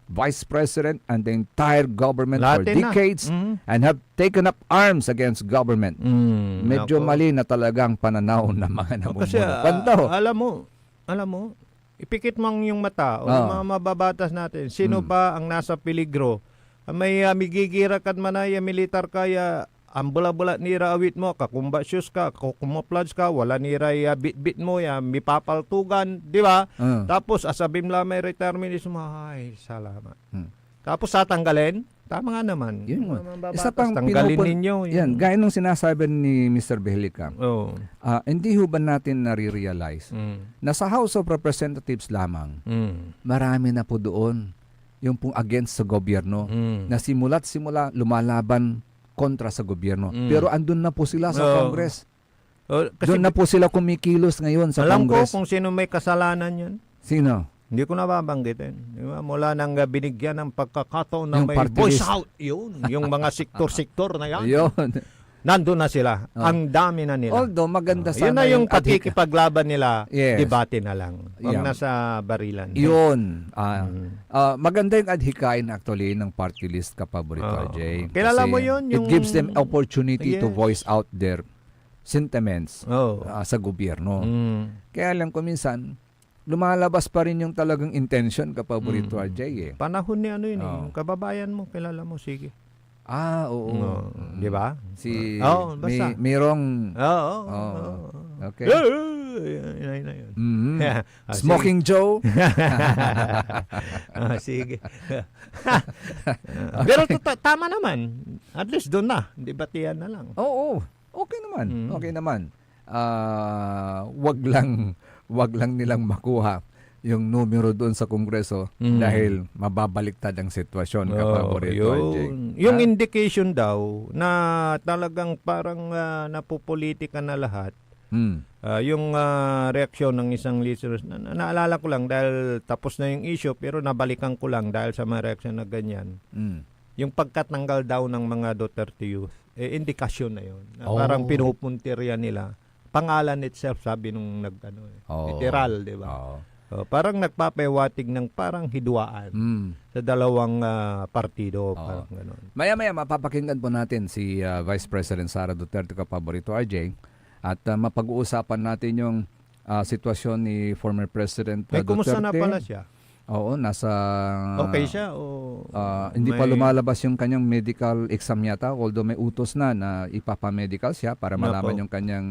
vice president, and the entire government Lahat for din na. decades Mm. and have taken up arms against government. Mm, Medyo nako. mali na talaga ang pananaw ng mga Oh, kasi, namumuno. ah, Pantaw. alam mo, alam mo, ipikit mo ang iyong mata o Ah. yung mga mababatas natin. Sino Mm. ba ang nasa peligro? Ah, may, ah, migigira kad manaya militar ka ya, ambela-bela ni ra awit mo, kakumbasyos ka, kukumuflage ka, wala ni ra ya bitbit mo ya, mipapaltugan, di ba? Ah. Tapos, asabim la may retirement age mo, ay, salamat. Hmm. Tapos, tatanggalin? Tama nga naman. Yun nga. Mga mababatas, Isa pang tanggalin pinupun-, ninyo yan, yung gaya ng sinasabi ni Mister Behelica, Oo. ah, hindi ho ba natin nare-realize Mm. na sa House of Representatives lamang, Mm. marami na po doon yung pong against sa gobyerno Mm. na simula't simula lumalaban kontra sa gobyerno. Mm. Pero andun na po sila sa Oo. Congress. Oh, kasi Doon na po sila kumikilos ngayon sa alam ko Congress. kung sino may kasalanan yun. Sino? Hindi ko nababanggitin. Di ba? Mula nang, ah, binigyan ng pagkakataon na Yung may party voice list. out. Yun, yung mga sektor-sektor na yan. Yun. Nandun na sila. Oh. Ang dami na nila. Although, maganda Oh, sana yun na yung yung adhika- pakikipaglaban nila, Yes. debate na lang. Huwag Yeah. na sa barilan. Yun. Ah, Mm. ah, maganda yung adhikain actually ng party list, Kapaborito Oo. R J. Kilala Kasi mo yun, it yung gives them opportunity to Yes. voice out their sentiments, Oo. ah, sa gobyerno. Mm. Kaya lang kung minsan, lumalabas pa rin yung talagang intention, Kapaborito Mm. R J, eh. Panahon ni ano yun, eh, Oo. yung kababayan mo, kilala mo, sige. Ah, oo. No, Mm. di ba? Si Oo, basta. May-, Mayroong Oo, oo, Oo. oo. Okay. Eh, eh, yun, yun, yun, yun. Mm. Ah, Smoking sige. Joe. Ah, sige. Pero tota-, tama naman. At least doon na. Debatihan na lang. Oo. Okay naman. Mm. Okay naman. Ah, wag lang, wag lang nilang makuha yung numero doon sa Kongreso Mm. dahil mababaliktad ang sitwasyon, Oo, Kapaborito R J. yun. Yung Ha? indication daw na talagang parang, ah, napopolitika na lahat, Hmm. ah, yung, ah, reaksyon ng isang listeners, na, na, naalala ko lang dahil tapos na yung issue, pero nabalikan ko lang dahil sa mga reaksyon na ganyan. Hmm. Yung pagkatanggal daw ng mga Duterte youth, eh, indikasyon na yun. Na Oh. parang pinupuntirya nila. Pangalan itself, sabi nung nag-, ano, eh, Oh. literal, di ba? Oh. Oh, parang nagpapahiwatig ng parang hidwaan Hmm. sa dalawang, ah, partido, Oh. parang ganon. Maya-maya, mapapakinggan po natin si, ah, Vice President Sara Duterte, Kapaborito R J, at, ah, mapag-uusapan natin yung, ah, sitwasyon ni former President, May ah, kumusta na Duterte. pala siya? Oo, nasa Okay siya o Ah, hindi pa may lumalabas yung kanyang medical exam yata, although may utos na, na ipapamedical siya para malaman Nako. yung kanyang,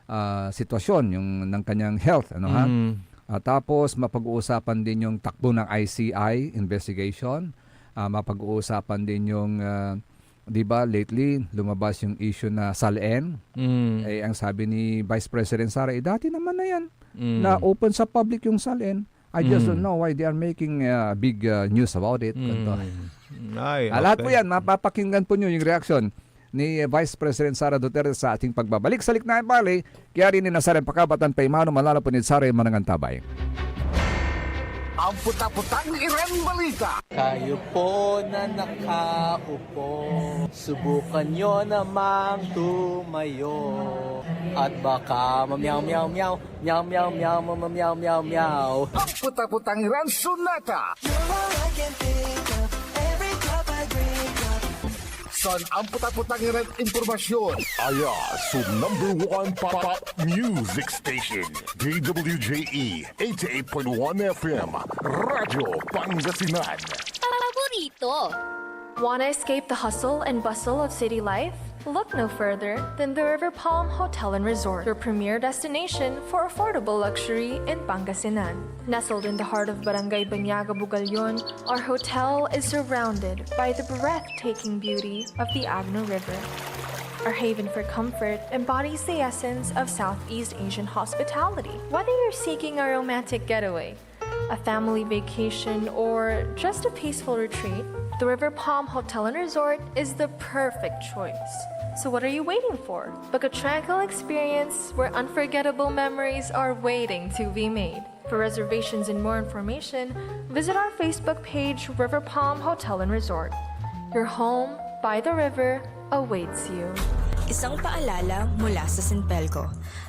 ah, sitwasyon, yung ng kanyang health, ano, ha? Mm. Ah, tapos mapag-uusapan din yung takbo ng I C I investigation. Ah, mapag-uusapan din yung, ah, di ba, lately, lumabas yung issue na SALN. Mm. Eh, ang sabi ni Vice President Sara, eh, dati naman na yan. Mm. Na open sa public yung SALN. I just Mm. don't know why they are making, uh, big, uh, news about it. Mm. Ganto. Ay, Ah, lahat po okay. yan, mapapakinggan po nyo yung reaksyon ni Vice President Sara Duterte sa ating pagbabalik sa Liknayan Valley. Kaya rin ni Nasaran Pakabatan Paimano, malala po ni Sara Manangantabay. Ang puta-putang Iran Balita. Kayo po na nakaupo, subukan nyo namang tumayo. At baka mamyaw, myaw, myaw, myaw, myaw, myaw, myaw, myaw, myaw, myaw. Ang puta-putang Iran Sonata. You're all I can think of. Every cup I drink up. San ang puta-putang Iran impormasyon? Aya so number one pop music station, D W J E eighty-eight point one F M, Radyo Pangasinan. Paborito. Wanna escape the hustle and bustle of city life? Look no further than the River Palm Hotel and Resort, your premier destination for affordable luxury in Pangasinan. Nestled in the heart of Barangay Banyaga, Bugallon, our hotel is surrounded by the breathtaking beauty of the Agno River. Our haven for comfort embodies the essence of Southeast Asian hospitality. Whether you're seeking a romantic getaway, a family vacation, or just a peaceful retreat, the River Palm Hotel and Resort is the perfect choice. So what are you waiting for? Book a tranquil experience where unforgettable memories are waiting to be made. For reservations and more information, visit our Facebook page, River Palm Hotel and Resort. Your home by the river awaits you. Isang paalala mula sa Sinpelco.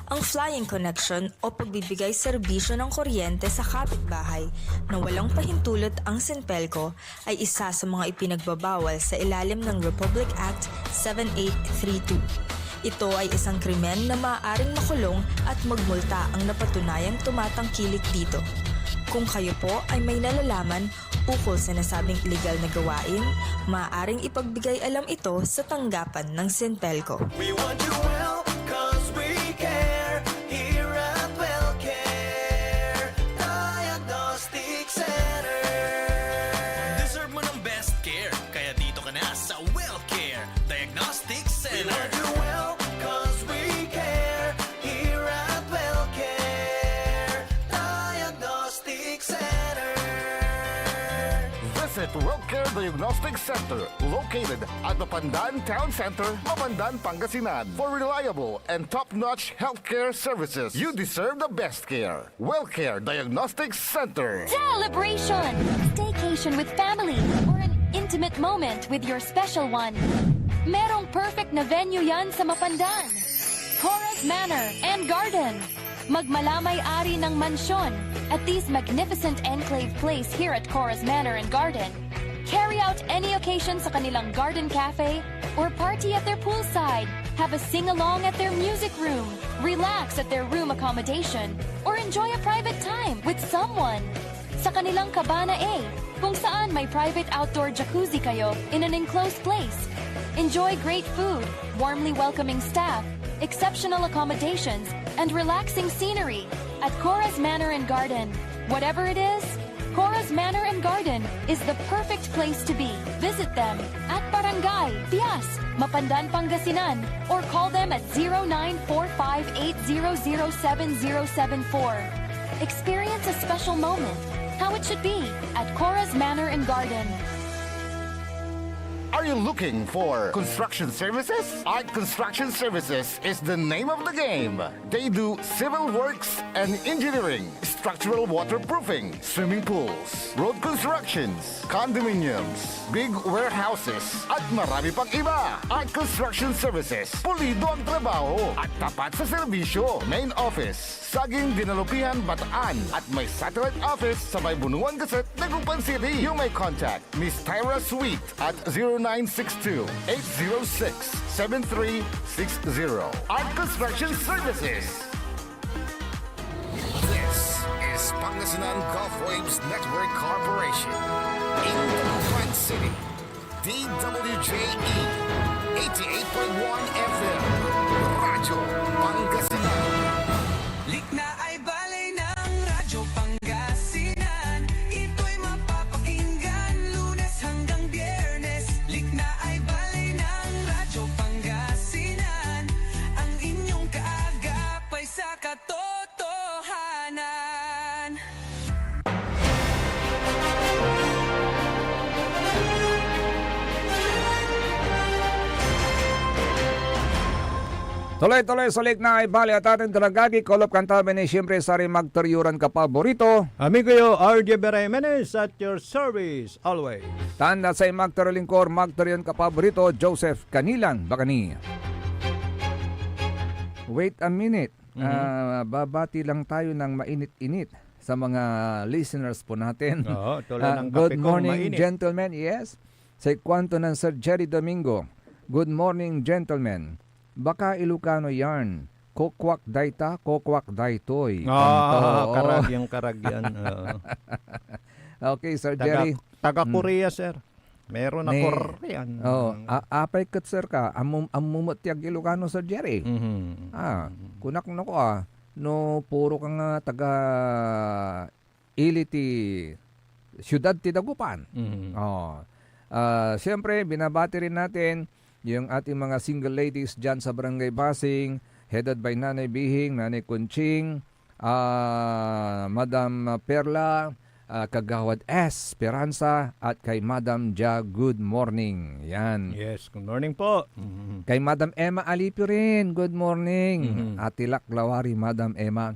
Ang Flying Connection o pagbibigay serbisyo ng kuryente sa kapitbahay na walang pahintulot ang Sinpelco ay isa sa mga ipinagbabawal sa ilalim ng Republic Act seven eight three two. Ito ay isang krimen na maaaring makulong at magmulta ang napatunayang tumatangkilik dito. Kung kayo po ay may nalalaman ukol sa nasabing iligal na gawain, maaaring ipagbigay alam ito sa tanggapan ng Sinpelco. We want you well, 'cause we care. Here at Wellcare Diagnostic Center. Deserve mo ng best care, kaya dito ka na sa Wellcare Diagnostic Center. We want you well, 'cause we care. Here at Wellcare Diagnostic Center. Visit Wellcare Diagnostic Center, located at Mapandan Town Center, Mapandan, Pangasinan. For reliable and top-notch healthcare services, you deserve the best care. Wellcare Diagnostic Center. Celebration! Staycation with family or an intimate moment with your special one. Merong perfect na venue yan sa Mapandan. Cora's Manor and Garden. Magmala may ari ng mansyon at this magnificent enclave place here at Cora's Manor and Garden. Carry out any occasion sa kanilang garden cafe or party at their poolside. Have a sing-along at their music room. Relax at their room accommodation or enjoy a private time with someone. Sa kanilang Cabana A, kung saan may private outdoor jacuzzi kayo in an enclosed place. Enjoy great food, warmly welcoming staff, exceptional accommodations, and relaxing scenery at Cora's Manor and Garden. Whatever it is, Cora's Manor and Garden is the perfect place to be. Visit them at Barangay Pias, Mapandan, Pangasinan, or call them at zero nine four five eight zero zero seven zero seven four. Experience a special moment, how it should be, at Cora's Manor and Garden. Are you looking for construction services? Art Construction Services is the name of the game. They do civil works and engineering, structural waterproofing, swimming pools, road constructions, condominiums, big warehouses, at marami pang iba. Art Construction Services, pulido ang trabaho at tapat sa serbisyo. Main office, Saging Dinalupihan, Bataan, at may satellite office sa may Bunuan Gazette, Dagupan City. You may contact Miss Tyra Sweet at zero nine six two, eight zero six, seven three six zero. Art Construction Services. This is Pangasinan Gulf Waves Network Corporation. In Dagupan City, D W J E, eighty-eight point one F M, Radyo Pangasinan. Liknaay Baley ng Radyo Pangasinan. Ito'y mapapakinggan Lunes hanggang Biyernes. Liknaay Baley ng Radyo Pangasinan. Ang inyong kaagap ay sa katotohanan. Tuloy-tuloy so liknaay baley at atin kalagagi, kolop kan tabi ni siyempre saray magter yo ran kapaborito. Amigo yo, R J B Jimenez, at your service always. Tanda say magter lingkor, magter yon kapaborito, Joseph Kanilan, Bacani. Wait a minute. Mhm. Ah, babati lang tayo ng mainit-init sa mga listeners po natin. Oo, tulad Ah, ng good kape kong morning, mainit. Gentlemen. Yes. Say kuanto nen Sir Jerry Domingo, "Good morning, gentlemen. Baka Ilocano yarn. Kokwak dayta, kokwak daytoy." Ah, Kanto. Oo. Karag yan, karag yan. Oo. Okay, Sir Taga, Jerry. Taga Mm. Korea, sir. Meron na Korean. Oh, a- apay ket, sir, ka, ammom-, ammom et diad Ilocano, Sir Jerry. Mhm. Ah, kunak no ko, ah, no puro ka nga taga ili ti siudad ti Dagupan. Mhm. Oh. Ah, siyempre, binabati rin natin yung ating mga single ladies dyan sa Barangay Basing, headed by Nanay Bihing, Nanay Conching, ah, Madam Perla, ah, Kagawad S. Esperanza, at kay Madam Ja, good morning. Yan. Yes, good morning po. Mhm. Kay Madam Emma Alipio rin, good morning. Mhm. Atilak lawari, Madam Emma.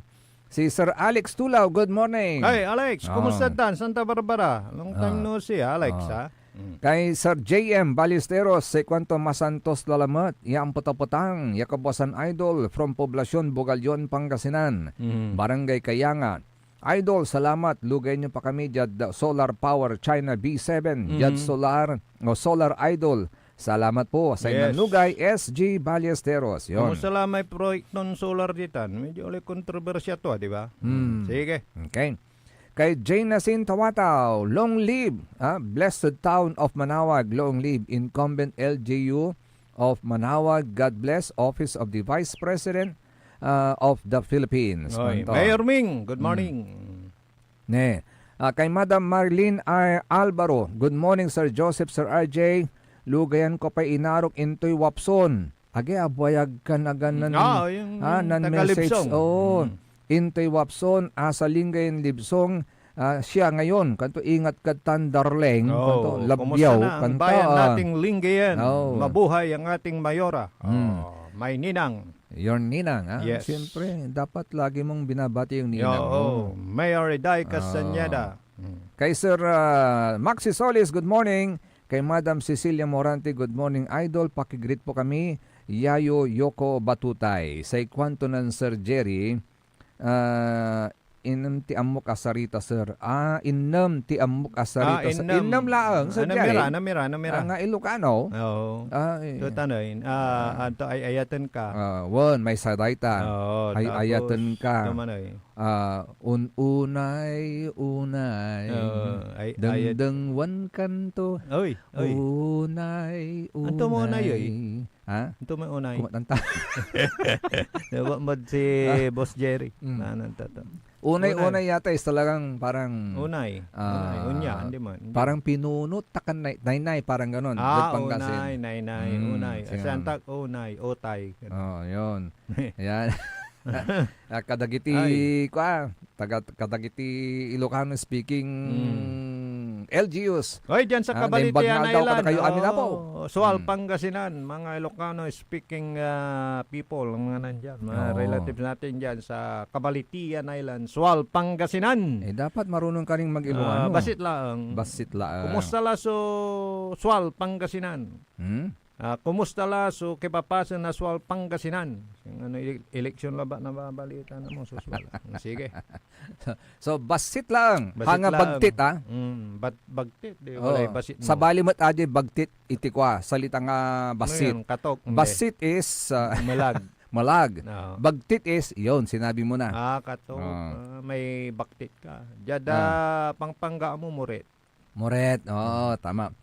Si Sir Alex Tulaw, good morning. Hi, Alex. Ah. Kumusta tan? Santa Barbara. Long time Ah. no see, Alex, Ah. ha? Mm. Kay Sir J M Ballesteros, say kuanto masantos lalamet ya ampetapetang ya kabuasan, idol, from Poblacion, Bugallon, Pangasinan, Mm. Barangay Kayanga. Idol, salamat. Lugay nyo pa kami diad Solar Power China B seven, diad Mhm. Solar, o Solar Idol. Salamat po. Say Yes. nanlugay, S G Ballesteros. Yon. Kumusta la may proyekton solar ditan? Medyo olay kontrobersiya to, ah, di ba? Hmm. Sige. Okay. Kay Jane Nasin Tawataw, long live, ah, blessed town of Manaoag, long live, incumbent L G U of Manaoag, God bless, Office of the Vice President, ah, of the Philippines. Oy, Kanto. Mayor Ming, good Hmm. morning. Ne. Ah, kay Madam Marilyn R. Alvaro, "Good morning, Sir Joseph, Sir R J. Lugayan ko pay inarok intoy Wapson." Agi, abuayag kan agan nan, Ah, yung ah, nan taga message. Libsong. Oo. Mm. Intoy Wapson, asa linggayan Libsong, ah, siya ngayon. Kanto, ingat ka tan, darling. Oo. Kanto, labyaw. Kumusta na ang kanto, bayan ah. Nating linggayan? Oo. Mabuhay ang ating Mayora. Mm. Oh, may ninang. Your ninang, ah. Yes. Siyempre, dapat lagi mong binabati yung ninang Yo, mo. Oh. Mayor Eday Castañeda. Ah. Mm. Kay Sir, ah, Maxi Solis, good morning. Kay Madam Cecilia Morante, "Good morning, Idol. Pakigreet po kami, Yayo Yoko Batutay." Say kuanto nen Sir Jerry, ah, "Inem ti ammok a sarita, sir." Ah, "Inem ti ammok a Ah, sarita, sir." Inem. Inem laeng, Sir Ah, Jerry. Namira, namira, namira. Ah, nga Ilocano. Oo. Ah, eh. Tuta na yun. Ah, anto ay ayaten ka? Ah, wen, may saday ta. Oo, Ay tapos, ayaten ka. Tama na yun. Ah, un-, unay, unay. Oo, ay, ayat- Dengdengwan kanto. Oy, oy. Unay, Anto mo unay, oy? unay. Ha? Anto mo unay? Kumatan ta. Diba, mod si Ah. Boss Jerry. Mm. Nanan ta to. Unay, Unay. unay yata is talagang parang, Unay. ah, Unay. Unya, hindi man. Hindi. parang pinunot takan nay-, naynay, parang ganon. Ah, Diyan Pangasinan. unay, naynay, Mm, unay. siya. Asantak, unay, otay. Ganon. Oh, yun. Ayan. Ah, kadagiti, Ay. kwa, taga, kadagiti Ilocano speaking Mm. L G Us. Oy, dyan sa Ah, Cabalitian naimbag nga aldaw Island. kada kayo, amin apo. Oh, Sual, Mm. Pangasinan, mga Ilocano speaking, ah, people, mga nandyan, mga Oo. relatives natin dyan sa Cabalitian Island, Sual, Pangasinan. Eh, dapat marunong ka rin mag-Ilocano. Ah, basit laeng. Basit laeng. Kumusta la so Sual, Pangasinan? Hmm? Ah, kumusta la so kipapasen na Sual, Pangasinan? Sing ano, ele-, eleksyon labat na babalita na mo, so Sual. Sige. So, basit laeng. Basit Hanga laeng. bagtit, ah. Mm, bat-, bagtit, di, Oo. walay basit mo. Sabali met, adi, bagtit, iti kwa, salita nga basit. Ano yan? Katok? Hindi. Basit is, ah, Malag. malag. Oo. Bagtit is, yun, sinabi mo na. Ah, katok. Oo. Ah, may baktit ka. Diad, Ah. ah, Pampanga mo, murit. Moret, oo, Mm. tama.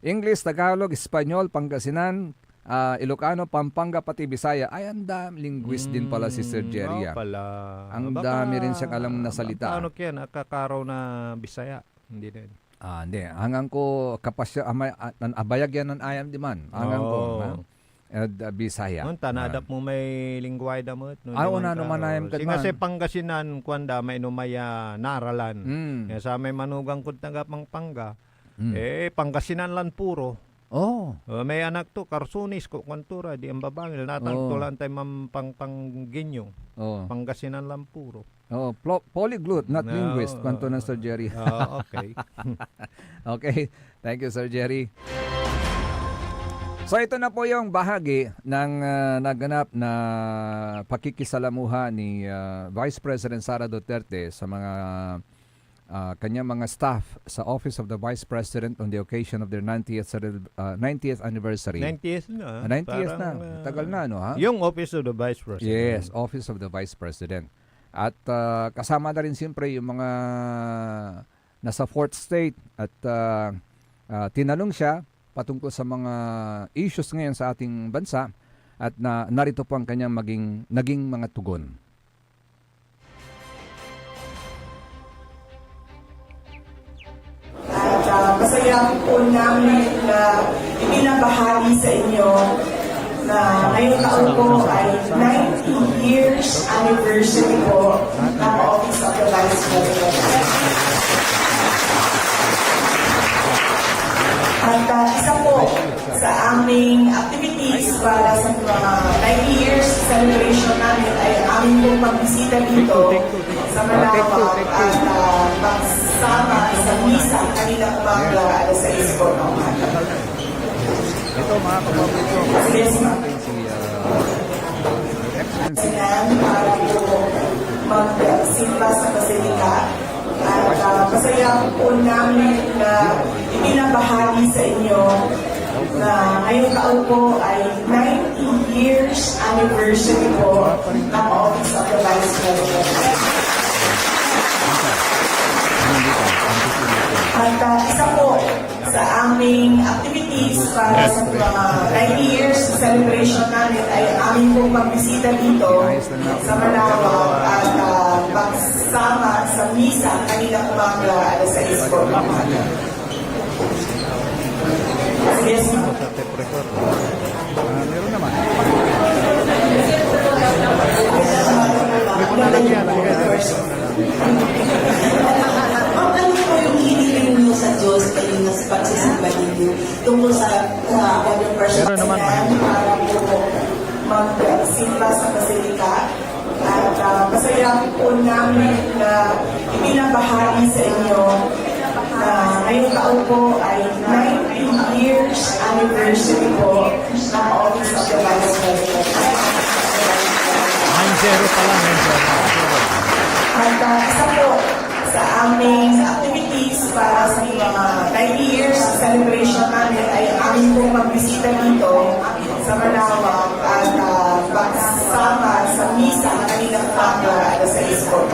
English, Tagalog, Espanyol, Pangasinan, ah, Ilocano, Pampanga, pati Bisaya. Ay, ang dami. Linguist din pala si Sir Mm, Jerry, oo ah. pala. Ang Baka, dami rin siyang alam na salita. paano kaya nakakaraw na Bisaya? Hindi din. Ah, hindi. Hanggang ko kapasya, amay, ah, nan-, abayag yan ng ayam di man. Hanggang ko, Oo. ha? Ed, ah, Bisaya. Ngon ta, Ah. naadap mo may lingwaay da met, no? Ah, Di man ona, no, ka, manayam oh. kad Singa man. say Pangasinan, kuan da, may numay a naralan. Mm. Kaya sa may manugang kod taga Pampanga, Mm. eh, Pangasinan lan puro. Oh. Oh, may anak to, karsonis ko, kuan to ra, di ambabangil, natang Oh. to lan tay mampangpangginyo. Oh. Pangasinan lan puro. Oo, plo-, polyglot, not No, linguist, kuanto na, Sir Jerry. Ah, okay. Okay. Thank you, Sir Jerry. So, ito na po yung bahagi ng, ah, naganap na pakikisalamuha ni, ah, Vice President Sara Duterte sa mga, ah, kanyang mga staff sa Office of the Vice President on the occasion of their ninetieth, celeb-, ah, ninetieth anniversary. Ninetieth na, Ah, ninetieth na. parang, ah, Tagal na, no, ha? yung Office of the Vice President. Yes, Office of the Vice President. At, ah, kasama na rin siyempre yung mga nasa fourth estate at, ah, ah, tinanong siya patungkol sa mga issues ngayon sa ating bansa at na, narito po ang kanyang maging, naging mga tugon. At, ah, masaya po namin na ibinabahagi sa inyo na ngayong taon po ay ninety years anniversary po ng Office of the Vice President. At, ah, isa po sa aming activities para sa mga ninety years celebration namin ay aming pong pagbisita dito sa Manaoag at, ah, magsama sa misa kanina umaga, alas sais po ng umaga. Ito, mga kapatid ko, Yes, ma'am. si, ah, Excellency. Ayan, para po magsimba sa Basilica. At, ah, masaya po namin na ibinabahagi sa inyo na ngayong taon po ay ninety years anniversary po ng Office of the Vice President. At, ah, isa po sa aming activities para sa mga ninety years celebration namin ay aming pong pagbisita dito sa Manaoag at, ah, magsama sa misa kanina umaga, alas sais po ng umaga. Yes, ma'am. Ah, meron naman. May pangalan yan, ang ganyan. Ma'am, ano po yung hiniling niyo sa Diyos kanina sa pagsisimba ninyo tungkol sa, sa other person? Meron naman. Para po magsimba sa Basilica. At, ah, masaya po namin na ibinabahagi sa inyo na ngayong taon po ay ninety University po, sa Office of the Vice President. Nine zero pa lang, nine zero. At uh, isa po sa aming activities para sa mga ninety years celebration namin ay ang aming pong pagbisita dito sa Manaoag at uh, pagsama sa misa kanina umaga alas sais po.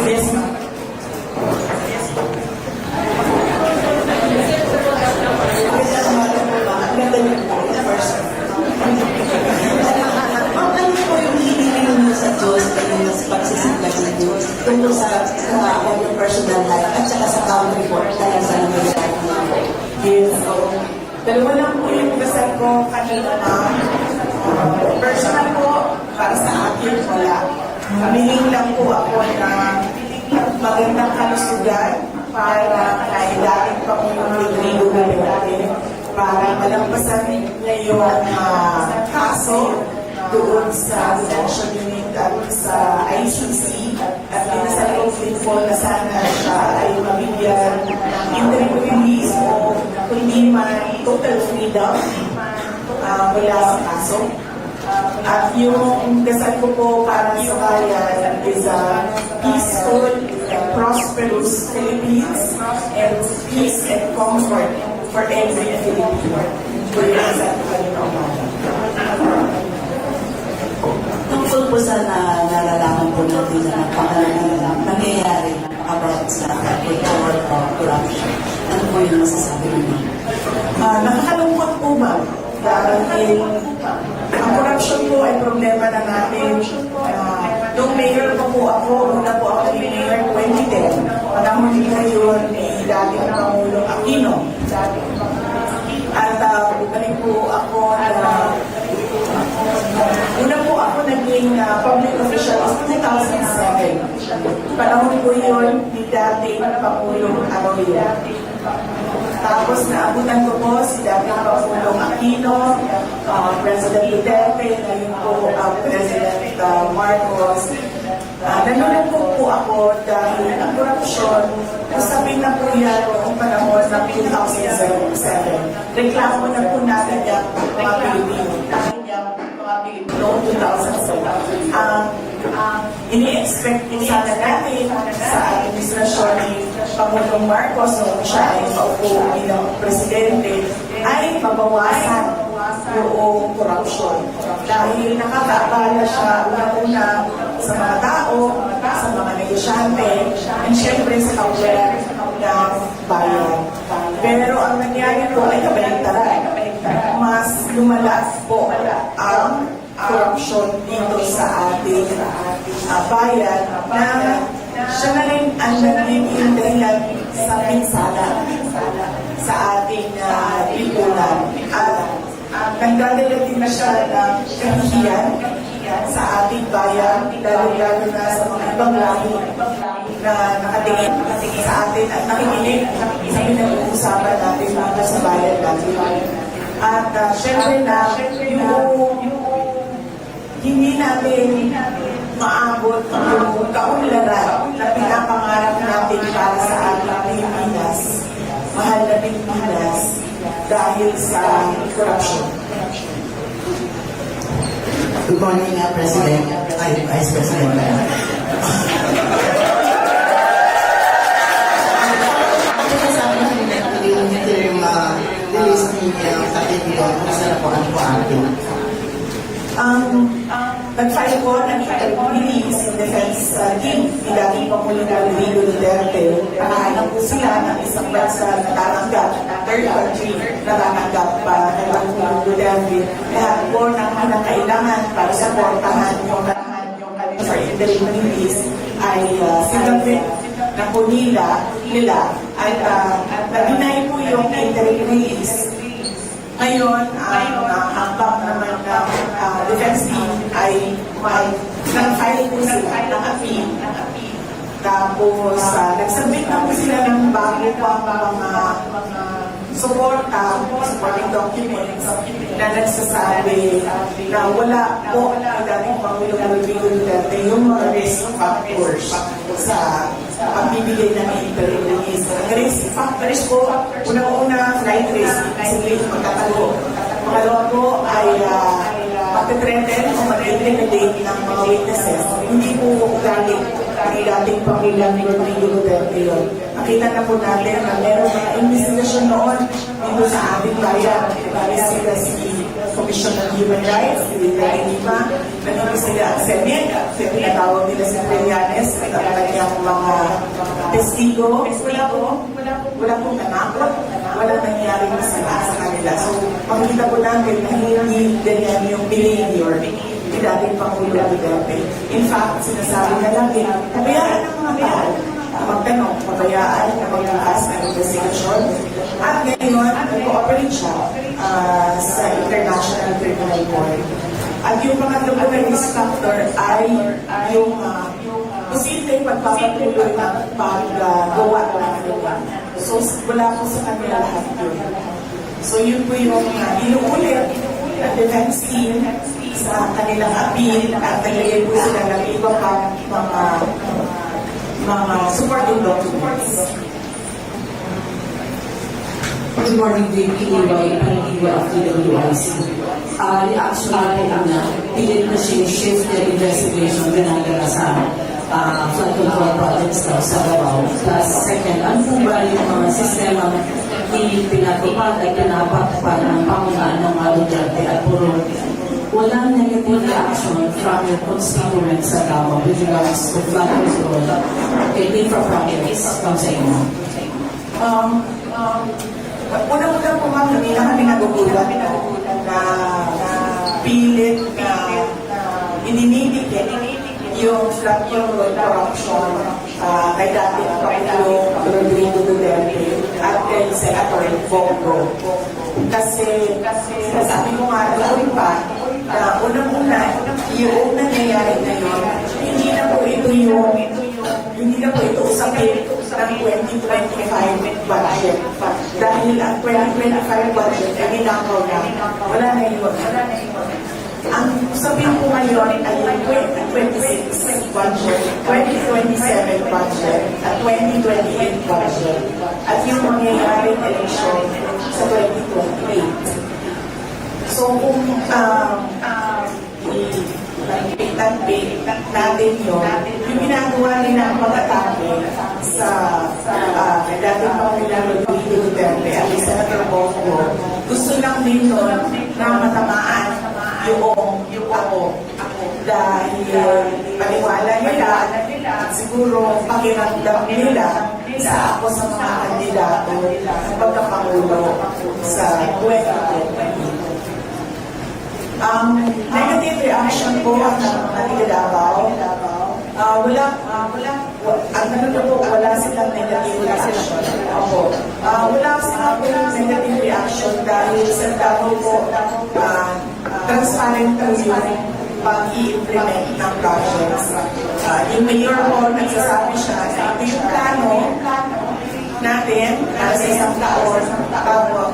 Yes, ma'am. Ma'am, ano po yung hiniling niyo sa Diyos kanina sa pagsisimba ninyo tungkol sa, sa own personal life at saka sa country po, talaga sa nangyayari? Yes, oo. Dalawa lang po yung dasal ko kanina, ma'am. Personal po, para sa akin, wala. Humiling lang po ako na magandang kalusugan para kay dating Pangulong Rodrigo Duterte para malampasan niya yung ah, kaso doon sa detention unit at sa I C C. At pinasal ko din po na sana siya ay mabigyan ng interim release o kundi man total freedom ah, mula sa kaso. At yung dasal ko po para sa bayan is a peaceful and prosperous Philippines and peace and comfort for every Filipino. Yun yung dasal ko kanina umaga. Tungkol po sa na, nalalaman po natin na napakalalang nangyayari about sa control of corruption. Ano po yung masasabi ninyo? Ah, nakakalungkot po, ma'am. Dahil ang korupsyon po ay problema na natin. Ah, nung mayor pa po ako, una po ako naging mayor twenty ten. Panahon po yun ni dating Pangulong Aquino. At ah, bumalik po ako na una po ako naging ah, public official is two thousand seven. Panahon po yun ni dating Pangulong Arroyo. Tapos naabutan ko po si dating Pangulong Aquino, ah, President Duterte, ngayon po ah, President ah, Marcos. Ah, nalulungkot po ako dahil ang korupsyon, usapin na po yan noong panahon ng two thousand seven. Reklamo na po natin yan, mga Pilipino. Noong two thousand seven. Ang ang ini-expect po sana natin sa administrasyon ni Pangulong Marcos noong siya ay maupo bilang presidente ay mabawasan yung korupsyon. Dahil nakakaabala siya una-una sa mga tao, sa mga negosyante, and syempre sa kawalan ng bayan. Pero ang nangyari po ay kabaliktaran. Mas lumala po ang korupsyon dito sa ating ah, bayan na siya na rin ang nagiging dahilan sa pinsala sa ating ah, lipunan. At ah, nagdadala din siya ng kahihiyan sa ating bayan, lalo-lalo na sa mga ibang lahi na nakatingin sa atin at nakikinig sa pinag-uusapan natin dito sa bayan natin. At ah, syempre na yung hindi natin maabot yung kaunlaran na pinapangarap natin para sa ating Pilipinas, mahal na Pilipinas, dahil sa korupsyon. Good morning, uh, President. Ay, Vice President. Ano sabi niyo na yung interim uh, release ni uh, Captain Leon? Kumusta na po? Ano po ang update? Um, nag-file po ng interim release yung defense uh, team ni dating Pangulong Rodrigo Duterte. Nakahanap po sila ng isang bansa na tatanggap, third country na tatanggap pa kay Pangulong Duterte. Lahat po ng kinakailangan para suportahan yung for interim release ay uh, sinabit na po nila, nila at uh, nag-deny po yung interim release. Ngayon, ang uh, hakbang naman ng uh, defense team ay, ay nag-file po sila ng appeal. Tapos, uh, nag-submit na po sila ng bago pang mga, mga suporta, supporting documents na nagsasabi na wala po ang dating Pangulong Rodrigo Duterte yung mga risk factors sa pagbibigay ng interim release. Ang risk factors po, unang-una, flight risk, kasi magtatago. Pangalawa po ay uh, magte-threaten o mag-intimidate ng mga witnesses. Hindi po galing kay dating Pangulong Rodrigo Duterte yun. Nakita na po natin na meron mga investigasyon noon dito sa ating bayan. Bali sila si Commission on Human Rights, si Rita Lima, nag-imbestiga ang Senate, kaya pinatawag nila si Trillanes at ang kanyang mga testigo. Wala po, wala pong nanakot, wala nangyaring masama sa kanila. So, makikita po natin na hindi ganyan yung behavior ni dating Pangulong Duterte. In fact, sinasabi na lang din, pabayaan ng mga tao na magtanong, pabayaan na magbukas ng investigasyon. At ngayon, nag-cooperate siya ah, sa International Criminal Court. At yung pangatlo po na risk factor ay yung uh, posibleng pagpapatuloy ng paggawa ng krimen. So, wala po sa kanila lahat yun. So, yun po yung uh, inuulit ng defense team sa kanilang appeal at naglagay po sila ng iba pang mga mga supporting documents. Good morning, J P E Y, Panigiwa of T W I C. Ah, reaction ko po una, pilit na siya shift yung investigation ginagawa sa ah, flood control projects daw sa Davao. Plus, second, ano po ba yung mga sistema ni pinatupad at pinapatupad ng pangunahan ng mga Duterte at puro walang negative reaction from your constituents sa Davao with regards to flood control and infra projects from sa inyo? Um, um, Una-una po, ma'am, hindi na kami nagugulat na pilit na ininidikit yung flood control corruption ah, kay dating Pangulo Rodrigo Duterte at kay Senator Bongo. Kasi sinasabi ko nga noon pa na unang-una, yung nangyayari ngayon, hindi na po ito yung, hindi na po ito usapin ng twenty twenty-five budget. Dahil ang twenty twenty-five budget ay ninakaw na. Wala na yun. Ang usapin po ngayon ay yung twenty twenty-six budget, twenty twenty-seven budget, at twenty twenty-eight budget, at yung mangyayaring eleksyon sa twenty twenty-eight. So kung um, i-, i-, natin yun, yung ginagawa nila ang pag-atake sa uh, dating Pangulong Rodrigo Duterte at Senator Bongo, gusto lang din nun na matamaan yung ako. Dahil paniwala nila, siguro pakiramdam nila sa ako sa mga kandidato sa pagkapangulo sa twenty twenty. Ang negative reaction po ng mga taga Davao, ah, wala, ah, wala, wa- ang ano na po, wala silang negative reaction. Opo. Ah, wala silang negative reaction dahil sa dami po, ah, transparent po yung pag-i-implement ng projects. Ah, yung mayor po, nagsasabi siya na ito yung plano natin para sa isang taon, tapos,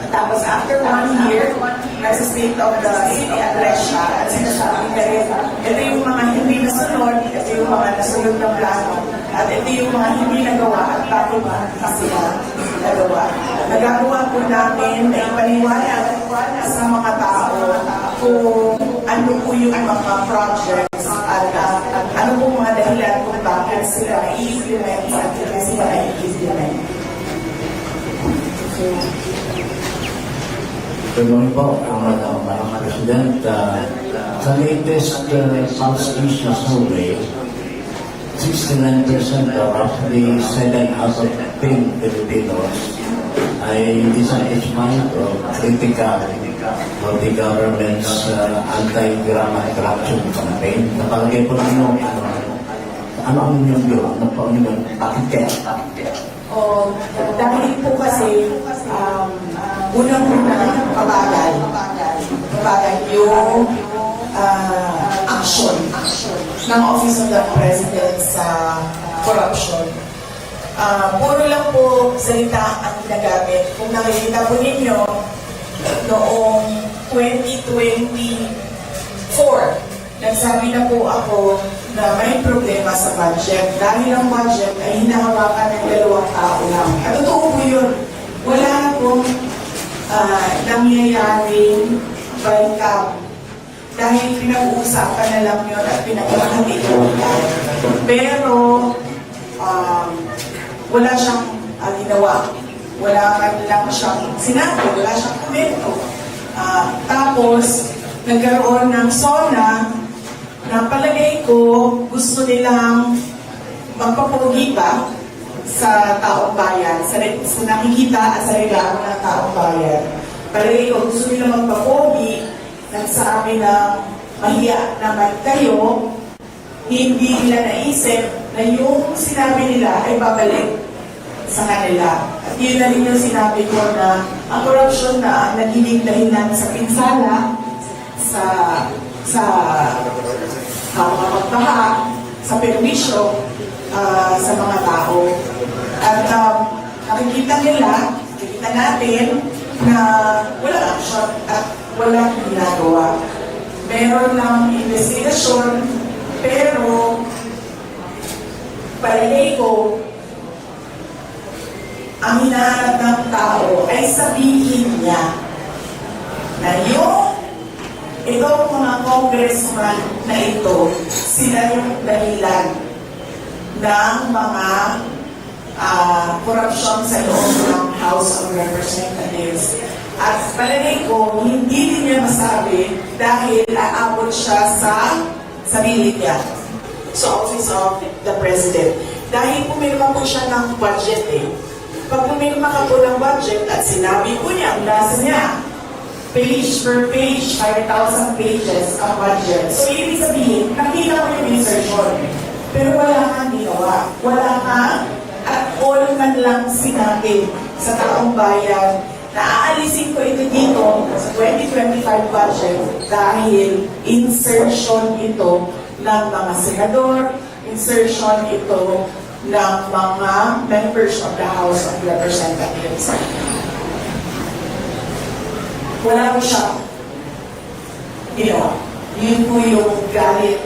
tapos after one year, nasa State of the City Address siya at sinasabi niya rin, ito yung mga hindi nasunod, ito yung mga nasunod na plano, at ito yung mga hindi nagawa at bakit hindi sila nagawa. Nagagawa po namin na ipaliwanag sa mga tao kung ano po yung mga projects at uh, ano po mga dahilan kung bakit sila nai-implement at hindi sila nai-implement. Good morning po, uh, Madam Vice President. Uh, sa latest uh, Pulse Asia survey, sixty-nine percent or roughly seven out of ten Filipinos ay dissatisfied or critical of the government's uh, anti-graft and corruption campaign. Sa palagay po ninyo, ano, ano ang inyong view? Ano po ang inyong, bakit kaya? O, dahil po kasi, um, unang-una, mabagal. Mabagal yung uh, action ng Office of the President sa corruption. Uh, puro lang po salita ang ginagamit. Kung nakikita po ninyo, noong twenty twenty-four, Nagsabi na po ako na may problema sa budget dahil ang budget ay hinahawakan ng dalawang tao lang. At totoo po yun. Wala na pong ah, nangyayaring balikan dahil pinag-uusapan na lang yun at pinagkakatiwala. Pero um, wala siyang ah, ginawa. Wala man lang siyang sinabi, wala siyang komento. Ah, tapos, nagkaroon ng SONA na palagay ko gusto nilang magpapogi pa sa taong bayan, sa, sa nakikita at sa reklamo ng taong bayan. Palagay ko gusto nila magpapogi, nagsabi ng mahiya naman kayo, hindi nila naisip na yung sinabi nila ay babalik sa kanila. At yun na rin yung sinabi ko na ang korupsyon na nagiging dahilan sa pinsala, sa, sa ah, mga pagbaha, sa perwisyo ah, sa mga tao. At um, nakikita nila, nakikita natin na walang action at walang ginagawa. Meron lang investigasyon, pero palagay ko, ang hinahanap ng tao ay sabihin niya na yung itong mga congressman na ito, sila yung dahilan ng mga ah, korupsyon sa loob ng House of Representatives. At palagay ko, hindi din niya masabi dahil aabot siya sa sarili niya, sa Office of the President. Dahil pumirma po siya ng budget eh. Pag pumirma ka po ng budget at sinabi po niya, nasa niya, page per page, five thousand pages ang budget. So, ibig sabihin, nakita mo yung insertion. Pero wala kang ginawa. Wala kang at all man lang sinabi sa taong bayan na aalisin ko ito dito sa twenty twenty-five budget dahil insertion ito ng mga senador, insertion ito ng mga members of the House of Representatives. Wala po siya ginawa. Yun po yung galit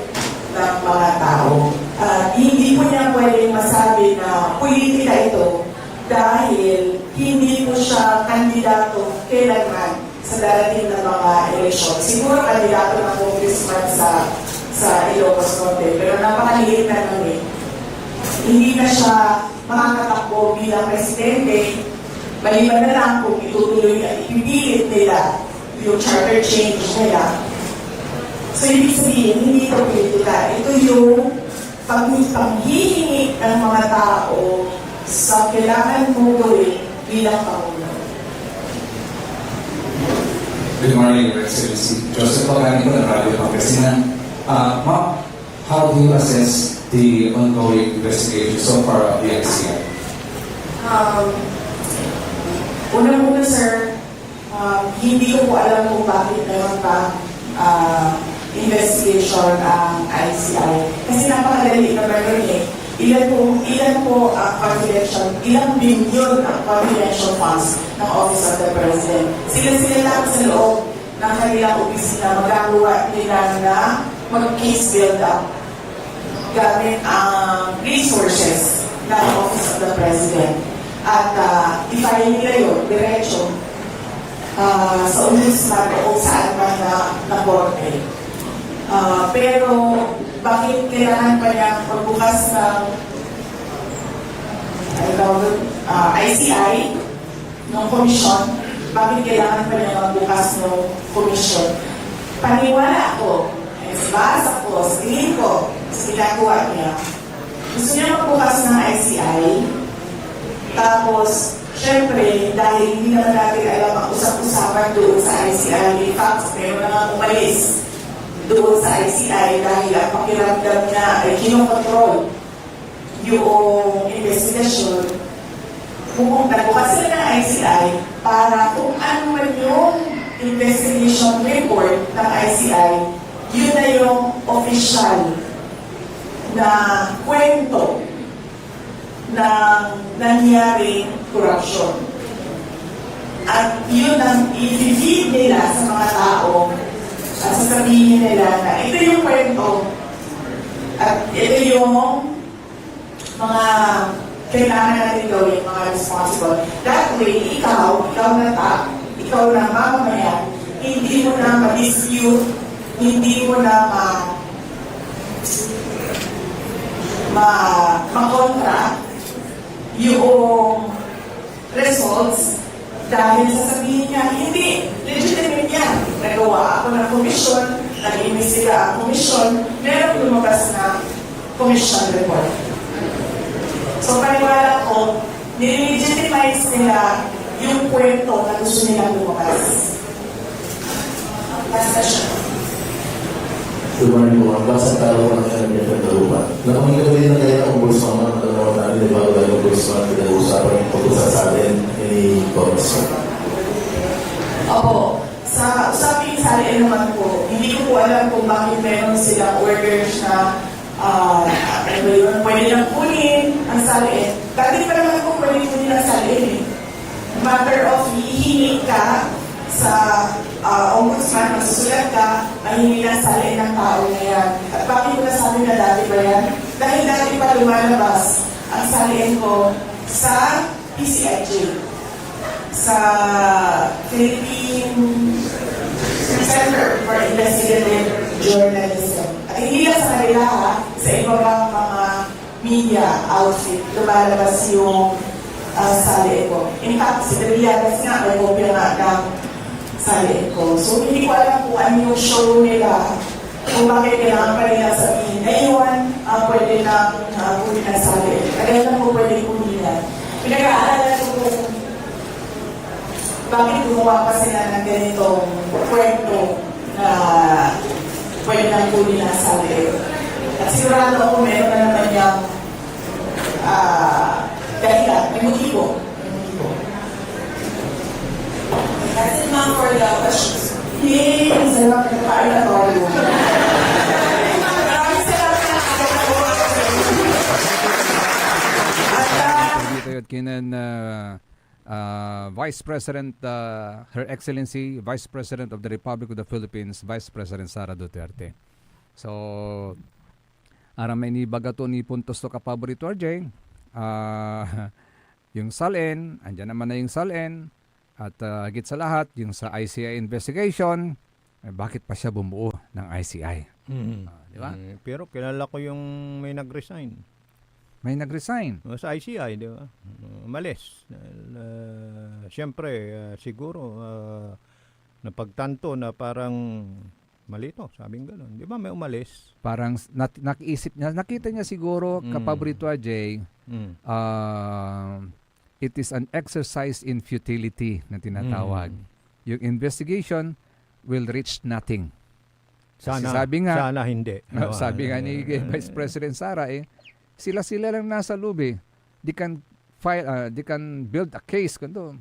ng mga tao. At hindi po niya pwedeng masabi na politika ito dahil hindi po siya kandidato kailanman sa darating na mga eleksyon. Siguro kandidato na congressman sa, sa Ilocos Norte, pero napakaliit na nun eh. Hindi na siya makakatakbo bilang presidente, maliban na lang kung itutuloy at ipipilit nila yung charter change nila. So, ibig sabihin, hindi ito politika. Ito yung pag-, paghihingi ng mga tao sa kailangan mong gawin bilang Pangulo. Good morning, Your Excellency. Joseph Paganico ng Radyo Pangasinan. Uh, Ma'am, how do you assess the ongoing investigation so far of the I C I? Um, Unang-una, sir, um, hindi ko po alam kung bakit meron pa ah, investigation ang I C I. Kasi napakadali naman yun eh. Ilan po, ilan po ang confidential, ilang bilyon ang confidential funds ng Office of the President. Sila-sila lang sa loob ng kanilang opisina, magagawa nila na mag-case build-up gamit ang resources ng Office of the President. At ah, i-file nila yun, diretso ah, sa Ombudsman o kung saan man na, na korte. Ah, pero bakit kailangan pa niyang magbukas ng ano tawag doon? Ah, I C I, ng komisyon? Bakit kailangan pa niya magbukas ng komisyon? Paniwala ko, eh, sa basa ko, sa tingin ko, sa ginagawa niya, gusto niya magbukas ng I C I, tapos, syempre, dahil hindi naman natin alam ang usap-usapan doon sa I C I, in fact, meron na nga umalis doon sa I C I dahil ang pakiramdam niya ay kinokontrol yung investigasyon. Pumunta, bukas sila ng I C I para kung ano man yung investigation report ng I C I, yun na yung official na kwento ng nangyaring korupsyon. At yun ang i-feed nila sa mga tao At sasabihin nila na ito yung kwento. At ito yung mga kailangan natin gawin, mga responsible. That way, ikaw, ikaw na ta, ikaw na mamamayan, hindi mo na ma-dispute, hindi mo na ma-, ma-, makontra yung results dahil sasabihin niya, "Hindi, legitimate yan. Nagawa ako ng komisyon, nag-imbestiga ang komisyon, merong lumabas na commission report." So, paniwala ko, nililegitimize nila yung kwento na gusto nilang lumabas. Last question. Good morning po, ma'am. Basta tao po ng Kalimantan Dalupa. Nabanggit ko rin na kayo ang Ombudsman, ma'am. Alam naman natin, di ba, ang Ombudsman, pinag-uusapan yung tungkol sa salin ni Congressman. Opo. Sa usaping salin naman po, hindi ko po alam kung bakit meron silang orders na, ah, ano ba yun, pwede lang kunin ang salin. Dati pa naman po pwede kunin ang salin eh. Matter of hihingi ka sa, ah, ombudsman, magsusulat ka, mahingi ng salin ng tao na yan. At bakit ko nasabi na dati pa yan? Dahil dati pa lumalabas ang salin ko sa P C I J, sa Philippine Center for Investigative Journalism. At hindi lang sa kanila, ha, sa iba pang mga media outfit, lumalabas yung, ah, salin ko. In fact, si Trillanes nga, may kopya nga ng salin ko. So, hindi ko alam kung ano yung show nila, kung bakit kailangan pa nila sabihin ngayon, ah, pwede na, ah, kunin ang salin. Kaya lang po pwede kunin na. Pinag-aaralan ko kung bakit gumawa pa sila ng ganitong kwento na pwede nang kunin ang salin. At sigurado ako meron na naman niyang, ah, dahilan, may motibo. May motibo. That's it, ma'am, for the questions. Yay! Salamat po, Kaya Toro. Maraming salamat. At, ah, Dito at kinen, ah, ah, Vice President, ah, Her Excellency, Vice President of the Republic of the Philippines, Vice President Sara Duterte. So, aramay nibaga to, nipuntos to, kapaborito, R J. Ah, yung salin, andyan naman na yung salin, at, ah, higit sa lahat, yung sa I C I investigation, eh, bakit pa siya bumuo ng I C I? Mm. Ah, di ba? Eh, pero kilala ko yung may nag-resign. May nag-resign? O, sa I C I, di ba? Umalis. Dahil, ah, siyempre, ah, siguro, ah, napagtanto na parang mali to, sabing ganun. Di ba may umalis? Parang s-, nat-, nakiisip niya, nakita niya siguro, Mm. kapaborito, Ajay, Mm. ah, it is an exercise in futility na tinatawag. Mm. Yung investigation will reach nothing. Kasi Sana, sabi nga, sana hindi. no, sabi nga ni Vice President Sara, eh, sila-sila lang nasa loob, eh. They can file, ah, they can build a case, ganito.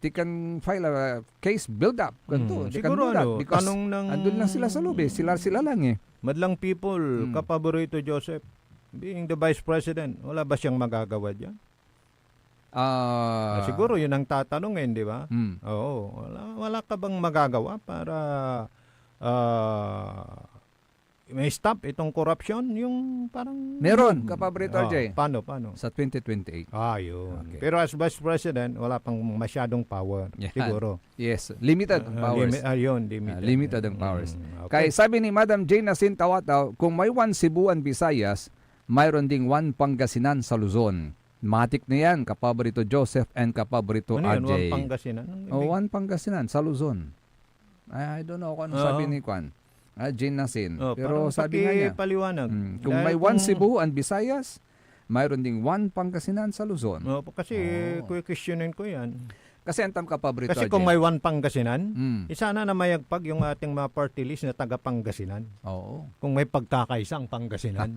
They can file a case build up, ganito. Hmm, They can siguro do that ano, because tanong ng andun lang sila sa loob, eh. Sila-sila lang, eh. Madlang people, Hmm. Kapaborito Joseph, being the vice president, wala ba siyang magagawa diyan? Ah, Ah, siguro yun ang tatanungin, di ba? Hmm. Oo, wala, wala ka bang magagawa para, ah, may stop itong korupsyon? Yung parang Meron, Kapaborito Oh, R J. paano, paano? Sa twenty twenty-eight. Ah, yun. Okay. Pero as vice president, wala pang masyadong power, Yan. siguro. Yes, limited ang Ah, powers. limi-, ah, yun, limited. Ah, limited ang powers. Mm, okay. Kaya sabi ni Madam Jane Nasin Tawataw, kung may One Cebu and Visayas, mayroon ding One Pangasinan sa Luzon. Matik na yan, Kapaborito Joseph and Kapaborito Ano yan? R J. One Pangasinan? Anong Oh, ibig- One Pangasinan sa Luzon. I, I don't know kung ano Oo. sabi ni Kwan. Ah, Jane Nasin. Oh, Pero parang sabi nga niya, pakipaliwanag. mm, kung Dahil may One kung Cebu and Visayas, mayroon ding One Pangasinan sa Luzon. Oh, kasi Oh. kukwestiyonin ko yan. Kasi antam, Kapaborito Kasi R J. kung may One Pangasinan, Mm. isa na na mayagpag yung ating mga party list na taga Pangasinan. Oo. Kung may pagkakaisa ang Pangasinan.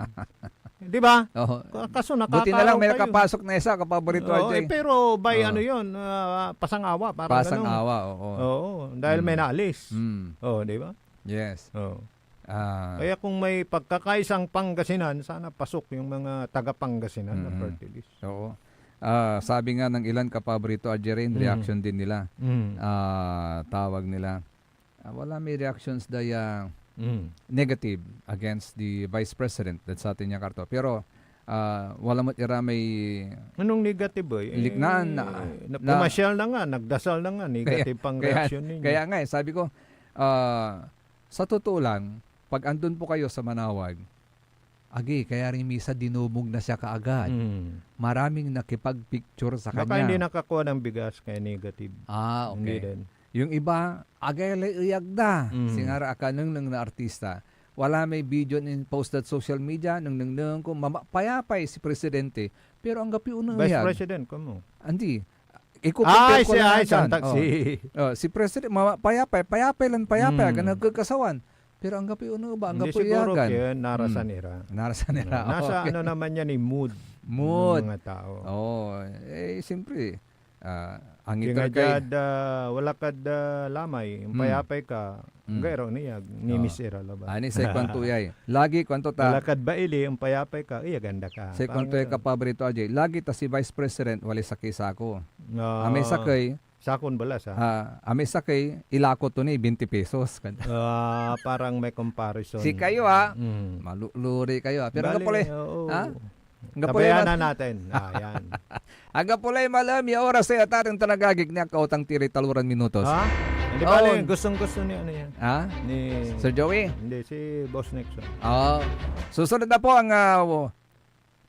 Di ba? Oo. Ka-, kaso Buti na lang nakakaaraw may kayo. nakapasok na isa, Kapaborito Oo, R J. eh, pero by Oo. ano yun, ah, pasangawa, parang ganun. Pasangawa, oo. Oo, dahil may Mm. naalis. Mm. Oo, di ba? Yes. Oo. Ah. Kaya kung may pagkakaisang Pangasinan, sana pasok yung mga taga Pangasinan na Mm. party list. Oo. Ah, sabi nga ng ilan, Kapaborito R J, Mm. reaction din nila. Mm. Ah, tawag nila. Ah, wala may reactions da ya Mm. negative against the Vice President, that's sa atin ya karto. Pero, ah, wala met ira may Anong negative, eh? Liknaan na, Eh, na, na pumasyal na nga, nagdasal na nga, Kaya, negative pang kaya, reaksyon ninyo. kaya nga eh, sabi ko, ah, sa totoo lang, pag andun po kayo sa Manawag, agi, kaya rin misa dinumog na siya kaagad. Mm. Maraming nakipagpicture sa Baka kanya. hindi nakakuha ng bigas, kaya negative. Ah, Hindi okay. din. Yung iba, agay lay eyag da. Mm. Singa ra akanengneng na artista. Wala may video nin posted social media, nengnengneng ko, mama-, payapay si Presidente, pero anggapoy Vice oneyag. President, kamo? Andi. Ikukumpare Ay, ko si, lang ay, natan. santak Oh. si Oh, si President, mama-, payapay, payapay lan payapay, Mm. agan nagkakasawan. Pero anggapoy oney ba, Hindi anggapoy siguro eyagan. kaya narasan Hmm. ira. Narasan ira. Nasa Okay. ano naman yan, eh, mood Mood. ng mga tao. Oo. Eh, siyempre, ah, angiter Kinga kay diad, ah, wala kad, ah, lamay, Hmm. payapay ka, Hmm. gairo ni yag, Oo. nimis ira labat. Ani say kuanto yay. Lagi kuanto ta. Wala kad baili, payapay ka, iyagan da ka. Say Parang kuanto yay gano'n. kapabrito, Ajay. Lagi ta si Vice President, walay sakey sako. Ah. Amay sakey, Sakon balas, ah. Ah, amay sakey, ilako to ni twenty pesos. Ah, parang may comparison. Si kayo, ah. Mm. Maluluri kayo, ah. Pero Bali, anggapo lay, oo. ha? Anggapo lay Tabayanan ma- natin. Ah, yan. Anggapo lay malem ya oras ya atateng tan agagik ni akautang ti ray taloran minutos. Ha? Hindi Oo. bali, gustong-gusto ni ano yan. Ha? Ni Sir Joey? Hindi, si Boss Nixon. Oo. Susunod na po ang, ah,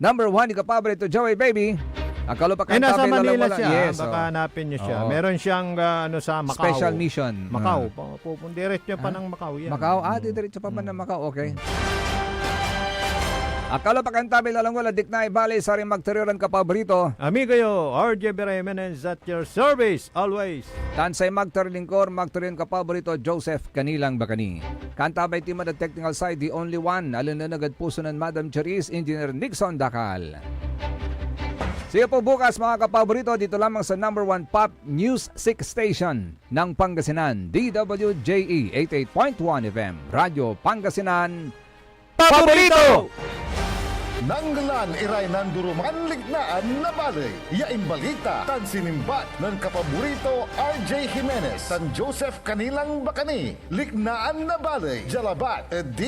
Number one, ikapabre to, Joey Baby. Akalo pa Eh, kanta nasa Manila siya. Yes, Baka oh. hanapin niyo siya. Oo. Meron siyang, ah, ano, sa Macau. Special mission. Macau. Ah. Pa-, pupun-, diretso pa Ah. ng Macau yan. Macau? Ah, Mm. didiretso pa ba ng Mm. Macau? Okay. Akalo pa kanta may lalangwal a diknay bali, saring magteriran kapabrito. Amigo yo, R J Bira Jimenez at your service, always. Tan say magter lingkor, magter yan kapaborito, Joseph Kanilang Bakani. Kanta bay team on the technical side, the only one, a lineneg ed puso nen Madam Cherise, Engineer Nixon Dacal. See you po bukas, mga kapaborito, dito lamang sa number one pop music station ng Pangasinan, D W J E eighty-eight point one F M, Radyo Pangasinan, Paborito! Nanggelan iray nanduruman liknaan na baley ya imbalita tan sinimbat nen kapaborito R J Jimenez tan Joseph Kanilang Bakani. Liknaan na baley, dia labat ed